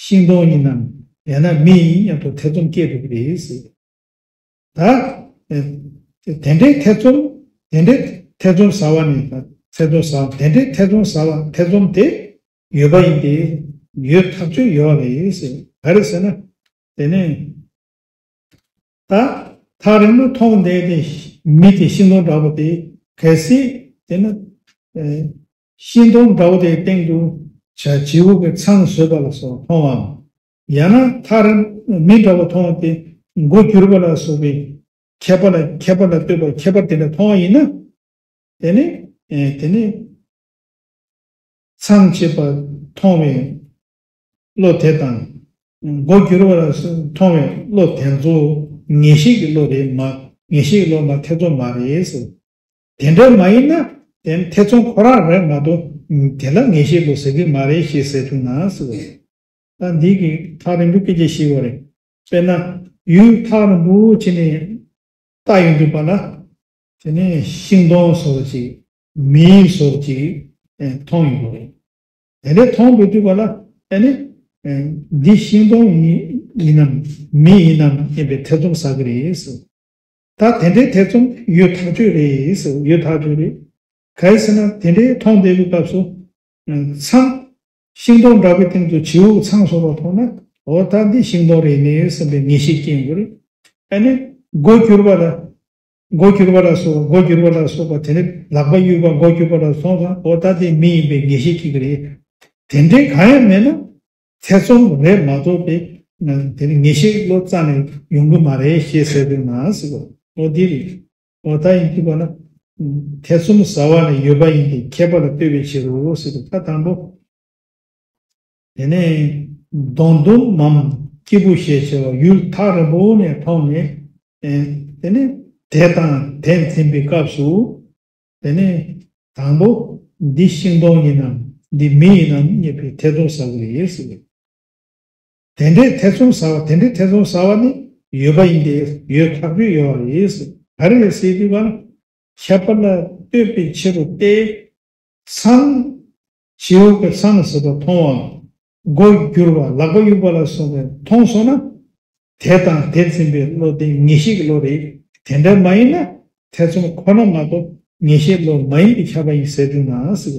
ཤིང་སྡོང་ཡིན་ནམ་ཡང་ན་མི་ཡིན་སྙམ་དུ་ཐེ་ཚོམ་སྐྱེ་འགྲོ་གི་རེད་ཟེར། ད། དེ་འདྲའི་ཐེ་ཚོམ། དེ་འདྲའི་ཐེ་ཚོམ་ཟ་བ་ནི་ཐེ་ཚོམ་ཟ་བ་དེ་འདྲའི་ཐེ་ཚོམ་ཟ་བ་ཐེ་ཚོམ་དེ་ཡོད་པ་ཡིན་ཏེ། ཡོད་ཐག་ཆོད་ཡོད་པ་རེད་ཟེར། ག་རེ་ཟེར་ན། དེ་ནས། ད། ཐག་རིང་པོ་མཐོང་བསྡད་དེ་མི་དེ་ཤིང་སྡོང་འདྲ་པོ་དེ་གལ་སྲིད་དེ་ནི། ཤིང་སྡོང་འདྲ་པོ་དེའི་སྟེང་དུ་བྱ་བྱིའུ་གི་ཚང་བཟོས་པ་ལ་སོགས་མཐོང་བའམ། ཡང་ན་ཐག་རིང་མི་འདྲ་པོ་མཐོང་སྟེ་མགོ་བསྒྱུར་བ་ལ་སོགས་པའི་ཁྱད་པར་ལ་ཁྱད་པར་ལ་ལྟོས་པ་ཁྱད་པར་དེ་འདྲ་མཐོང་བ་ཡིན་ན། དེ་ནི་དེ་ནི་ ཚངས་ཆེས་པ་མཐོང་བའི་བློ་དེ་དང་། མགོ་བསྒྱུར་བ་ལ་མཐོང་བའི་བློ་དེ་ཚོ་ངེས་ཤེས་ཀྱི་བློ་རེད་མ། ངེས་ཤེས་ཀྱི་བློ་མ་ཐེ་ཚོམ་མ་རེད་ཟེར། དེ་འདྲ་མ་ཡིན་ན་དེ་ཐེ་ཚོམ་ཁོ་རང་རེད་མ་གཏོགས་དེ་ལ་ངེས་ཤེས་བློ་ཟེར་གི་མ་རེད་ཞེས་ཟེར་བྱུང་ན་ཟེར། ད་འདི་གི་ཐག་རིང་པོའི་སྐད་ཆ་ཞིག་ཡོད་རེད། དཔེར་ན་ཡུལ་ཐག་རིང་པོ་ཕྱིན་ནས་ལྟ་ཡོང་དུས་པ་ལ། དེ་ནས་ཤིང་སྡོང་བཟོ་ཅིག་མི་བཟོ་ཅིག་ཨེ་མཐོང་ཡོང་གི་རེད། དེ་འདྲའི་མཐོང་བའི་དུས་པ་ལ་ཨ་ནི་ཨེ་འདི་ཤིང་སྡོང་ཡིན་ཡིན་ནམ་མི་ཡིན་ནམ་སྙམ་པའི་ཐེ་ཚོམ་ཟ་གི་རེད་ཟེར། ད་དེ་འདྲའི་ཐེ་ཚོམ་ཡུལ་ཐག་ཆོད་རེད་ཟེར། ཡུལ་ཐག་ཆོད་རེད། ག་རེ་ཟེར་ན་དེ་འདྲའི་མཐོང་བསྡད་པའི་སྐབས་སུ་ཨེ་ཚང་། ཤིང་སྡོང་འདྲ་བའི་སྟེང་དུ་བྱིའུ་ཚང་བཟོ་བ་མཐོང་ན། འོ་ད་འདི་ཤིང་སྡོང་རེད་ནི་བསམ་པའི་ངེས་ཤེས་སྐྱེ་དགོས་རེད། ཨ་ནི་མགོ་བསྒྱུར་བ་ལ། མགོ་བསྒྱུར་བ་ལ་སོགས་པ། མགོ་བསྒྱུར་བ་ལ་སོགས་པ་དེ་ནི་ལག་པ་གཡུག་པ་མགོ་བསྒྱུར་བ་ལ་སོགས་པ། འོ་ད་འདི་མི་ཡིན་པའི་ངེས་ཤེས་སྐྱེ་གི་རེད། དེ་འདྲའི་གང་ཡང་མེད་ན་ཐེ་ཚོམ་རེད་མ་གཏོགས་པའི་དེ་ནི་ངེས་ཤེས་བློ་རྩ་ནས་ཡོང་གི་མ་རེད་ཞེས་ཟེར་དུས་ན་ཟེར་བ། འོ་འདི་རེད། འོ་ད་ཡིན་དུས་པ་ན་ཐེ་ཚོམ་ཟ་བ་ནི་ཡོད་པ་ཡིན་ཏེ་མཁས་པ་ལ་ལྟོས་པའི་ཕྱིར་རོ་ཟེར་དུས། ད་དང་པོ། དེ་ནས་གདོང་དུ་མམ་སྐྱེས་བུ་ཞེས་བྱ་བ་ཡུལ་ཐག་རིང་པོ་ནས་མཐོང་ནས། ཨེ་དེ་ནས་དེ་དང་དེ་འཛིན་པའི་སྐབས་སུ། དེ་ནས་དང་པོ་འདི་ཤིང་སྡོང་ཡིན་ནམ་འདི་མི་ཡིན་ནམ་སྙམ་པའི་ཐེ་ཚོམ་ཟ་གི་རེད་ཟེར། དེ་འདྲའི་ཐེ་ཚོམ་ཟ་བ། དེ་འདྲའི་ཐེ་ཚོམ་ཟ་བ་ནི་ཡོད་པ་ཡིན་ཏེ་ཡོད་ཐག་ཆོད་ཡོད་པ་རེད་ཟེར། ག་རེ་རེད་ཟེར་དུས་པ་ན། མཁས་པ་ལ་ལྟོས་པའི་ཕྱིར་རོ་སྟེ། ཚང་། བྱིའུ་གི་ཚང་ཟེར་བ་མཐོང་བ། མགོ་བསྒྱུར་བ། ལག་པ་གཡུག་པ་ལ་སོགས་པའི་མཐོང་སོང་ན། དེ་དང་དེ་འཛིན་པའི་བློ་དེ་ངེས་ཤེས་ཀྱི་བློ་རེད། དེ་འདྲ་མ་ཡིན་ན་ཐེ་ཚོམ་ཁོ་ན་མ་གཏོགས་ངེས་ཤེས་བློ་མ་ཡིན་པས་ཁྱབ་པ་ཡིན་ཟེར་དུས་ན་ཟེར་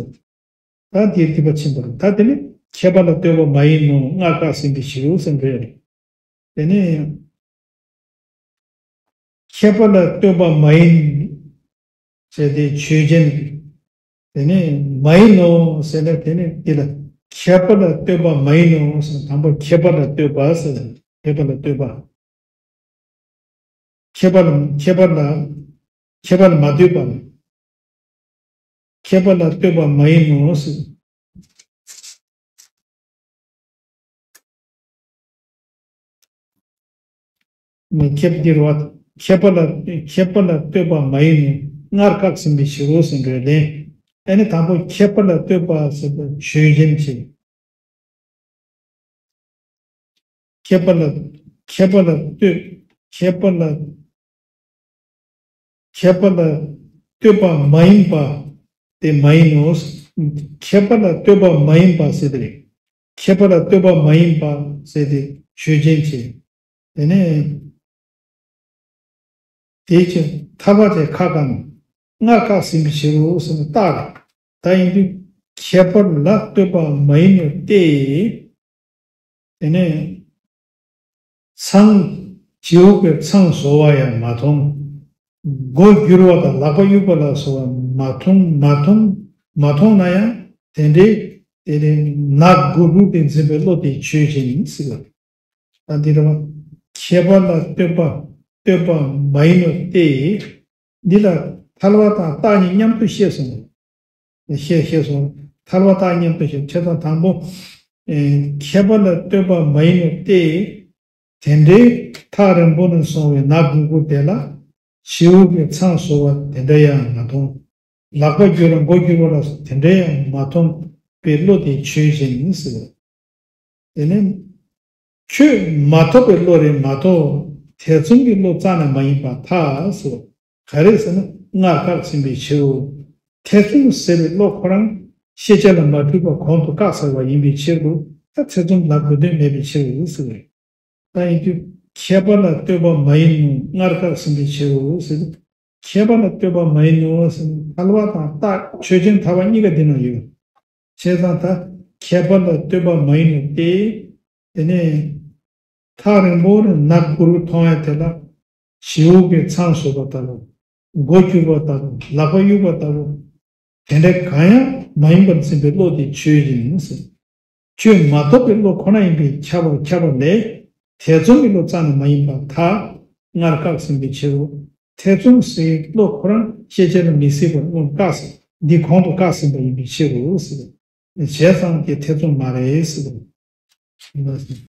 བ། ད་འདིར་སྡིག་པ་ཆེན་པོ་རེད། ད་དེ་ནི་མཁས་པ་ལ་ལྟོས་པ་མ་ཡིན་ནོ། སྔར་བཀག་ཟིན་པའི་ཕྱིར་རོ་ཟེར་འགྲོ་ཡ་རེད། དེ་ནི་མཁས་པ་ལ་ལྟོས་པ་མ་ཡིན་ཟེར་ཏེ་ཆོས་ཅན། དེ་ནི་མ་ཡིན་ནོ་ཟེར་ན་དེ་ནི་འདི་ལ་མཁས་པ་ལ་ལྟོས་པ་མ་ཡིན་ནོ་ཟེར། དང་པོ་མཁས་པ་ལ་ལྟོས་པ་ཟེར། མཁས་པ་ལ་ལྟོས་པ། མཁས་པ་ལ་མཁས་པ་ལ་མཁས་པ་ལ་མ་ལྟོས་པ། མཁས་པ་ལ་ལྟོས་པ་མ་ཡིན་ནོ་ཟེར། མཁས་པ་འདིར་བ། མཁས་པ་ལ་མཁས་པ་ལ་ལྟོས་པ་མ་ཡིན་ནོ། སྔར་བཀག་ཟིན་པའི་ཕྱིར་རོ་ཟེར་འགྲོ་ལན། ཨ་ནི་དང་པོ་མཁས་པ་ལ་ལྟོས་པ་ཟེར་བ་ཆོས་ཅན་བྱེད། མཁས་པ་ལ་མཁས་པ་ལ་ལྟོས། མཁས་པ་ལ་མཁས་པ་ལ་ལྟོས་པ་མ་ཡིན་པ་དེ་མ་ཡིན་ནོ། མཁས་པ་ལ་ལྟོས་པ་མ་ཡིན་པ་ཟེར་དེ་རེད། མཁས་པ་ལ་ལྟོས་པ་མ་ཡིན་པ་ཟེར་དེ་ཆོས་ཅན་བྱེད། དེ་ནས་དེའི་ཕྱིར་ཐར་པ་དེ་ཁ་བཀག་ནས་སྔར་བཀག་ཟིན་པའི་ཕྱིར་རོ་ཟེར་ནས་རྟགས་རེད། ད་ཡིན་དུས་མཁས་པ་ལ་ལྟོས་པ་མ་ཡིན་ནོ་སྟེ། དེ་ནས་ཚང་། བྱིའུ་གི་ཚང་བཟོ་བ་ཡང་མ་མཐོང་། མགོ་བསྒྱུར་བ་དང་ལག་པ་གཡུག་པ་ལ་སོགས་པ་མ་མཐོང་མ་མཐོང་མ་མཐོང་ན་ཡང་དེ་འདྲའི་དེ་ནས་ནག་གུར་གུར་དེ་འཛིན་པའི་བློ་དེ་ཆོས་ཅན་ཡིན་ཟེར་བ། ད་འདི་རེད་བ། མཁས་པ་ལ་ལྟོས་པ་ལྟོས་པ་མ་ཡིན་ནོ་སྟེ། འདི་ལ་ཐལ་བ་དང་རྟགས་གཉིས་མཉམ་དུ་བཤད་སོང་། བཤད་བཤད་སོང་། ཐལ་བ་རྟགས་མཉམ་དུ་བཤད། བྱས་ཙང་དང་པོ། ཨེ་མཁས་པ་ལ་ལྟོས་པ་མ་ཡིན་ནོ་སྟེ། དེ་འདྲའི་ཐག་རིང་པོ་ནས་སོང་བའི་ནག་གུར་གུར་དེ་ལ་བྱིའུ་གི་ཚང་བཟོ་བ་དེ་འདྲ་ཡང་མ་མཐོང་། ལག་པ་བསྒྱུར་བ་མགོ་བསྒྱུར་བ་ལ་སོགས་དེ་འདྲ་ཡང་མ་མཐོང་བའི་བློ་དེ་ཆོས་ཅན་ཟེར། དེ་ནས་ཁྱོད་མ་ཐོབ་པའི་བློ་རེད་མ་གཏོགས་ཐེ་ཚོམ་གྱི་བློ་རྩ་ནས་མ་ཡིན་པར་ཐལ་ཟེར། ག་རེ་ཟེར་ན་སྔར་བཀག་ཟིན་པའི་ཕྱིར་རོ། ཐེ་ཚོམ་ཟེར་བའི་བློ་ཁོ་རང་ཤེས་བྱ་ལ་མ་འཁྲུལ་པ་གོང་དུ་བཀག་ཚར་བ་ཡིན་པའི་ཕྱིར་རོ། ད་ཐེ་ཚོམ་ལ་དགོས་དོན་མེད་པའི་ཕྱིར་རོ་ཟེར། ད་ཡིན་དུས་མཁས་པ་ལ་ལྟོས་པ་མ་ཡིན་ནོ། སྔར་བཀག་ཟིན་པའི་ཕྱིར་རོ་ཟེར། མཁས་པ་ལ་ལྟོས་པ་མ་ཡིན་ནོ་ཟེར་ན་ཐལ་བ་དང་རྟགས་ཆོས་ཅན་ཐལ་བ་གཉིས་ཀ་འདི་ན་ཡོད། བྱས་ཙང་ད་མཁས་པ་ལ་ལྟོས་པ་མ་ཡིན་ནོ་སྟེ། དེ་ནས་ཐག་རིང་པོ་ནས་ནག་གུར་གུར་མཐོང་ཡ་དེ་ལ་བྱིའུ་གི་ཚང་བཟོ་བ་ལྟ་བུ། མགོ་བསྒྱུར་བ་ལྟ་བུ། ལག་པ་གཡུག་པ་ལྟ་བུ། དེ་འདྲ་གང་ཡང་མ་ཡིན་པར་འཛིན་པའི་བློ་དེ་ཆོས་ཅན་ཟེར། ཆོས་མ་རྟོགས་པའི་བློ་ཁོ་ན་ཡིན་པས་ཁྱབ་པར་ཁྱབ་པ་ལས་ཐེ་ཚོམ་གྱི་བློ་རྩ་ནས་མ་ཡིན་པར་ཐལ། སྔར་བཀག་ཟིན་པའི་ཕྱིར་རོ། ཐེ་ཚོམ་ཟེར་བློ་ཁོ་རང་ཤེས་བྱ་ལ་མི་སྲིད་པར་སྔོན་བཀག་ཟིན། འདི་གོང་དུ་བཀག་ཟིན་པ་ཡིན་པའི་ཕྱིར་རོ་ཟེར། བྱས་ཙང་གི་ཐེ་ཚོམ་མ་རེད་ཟེར་གི་འདུག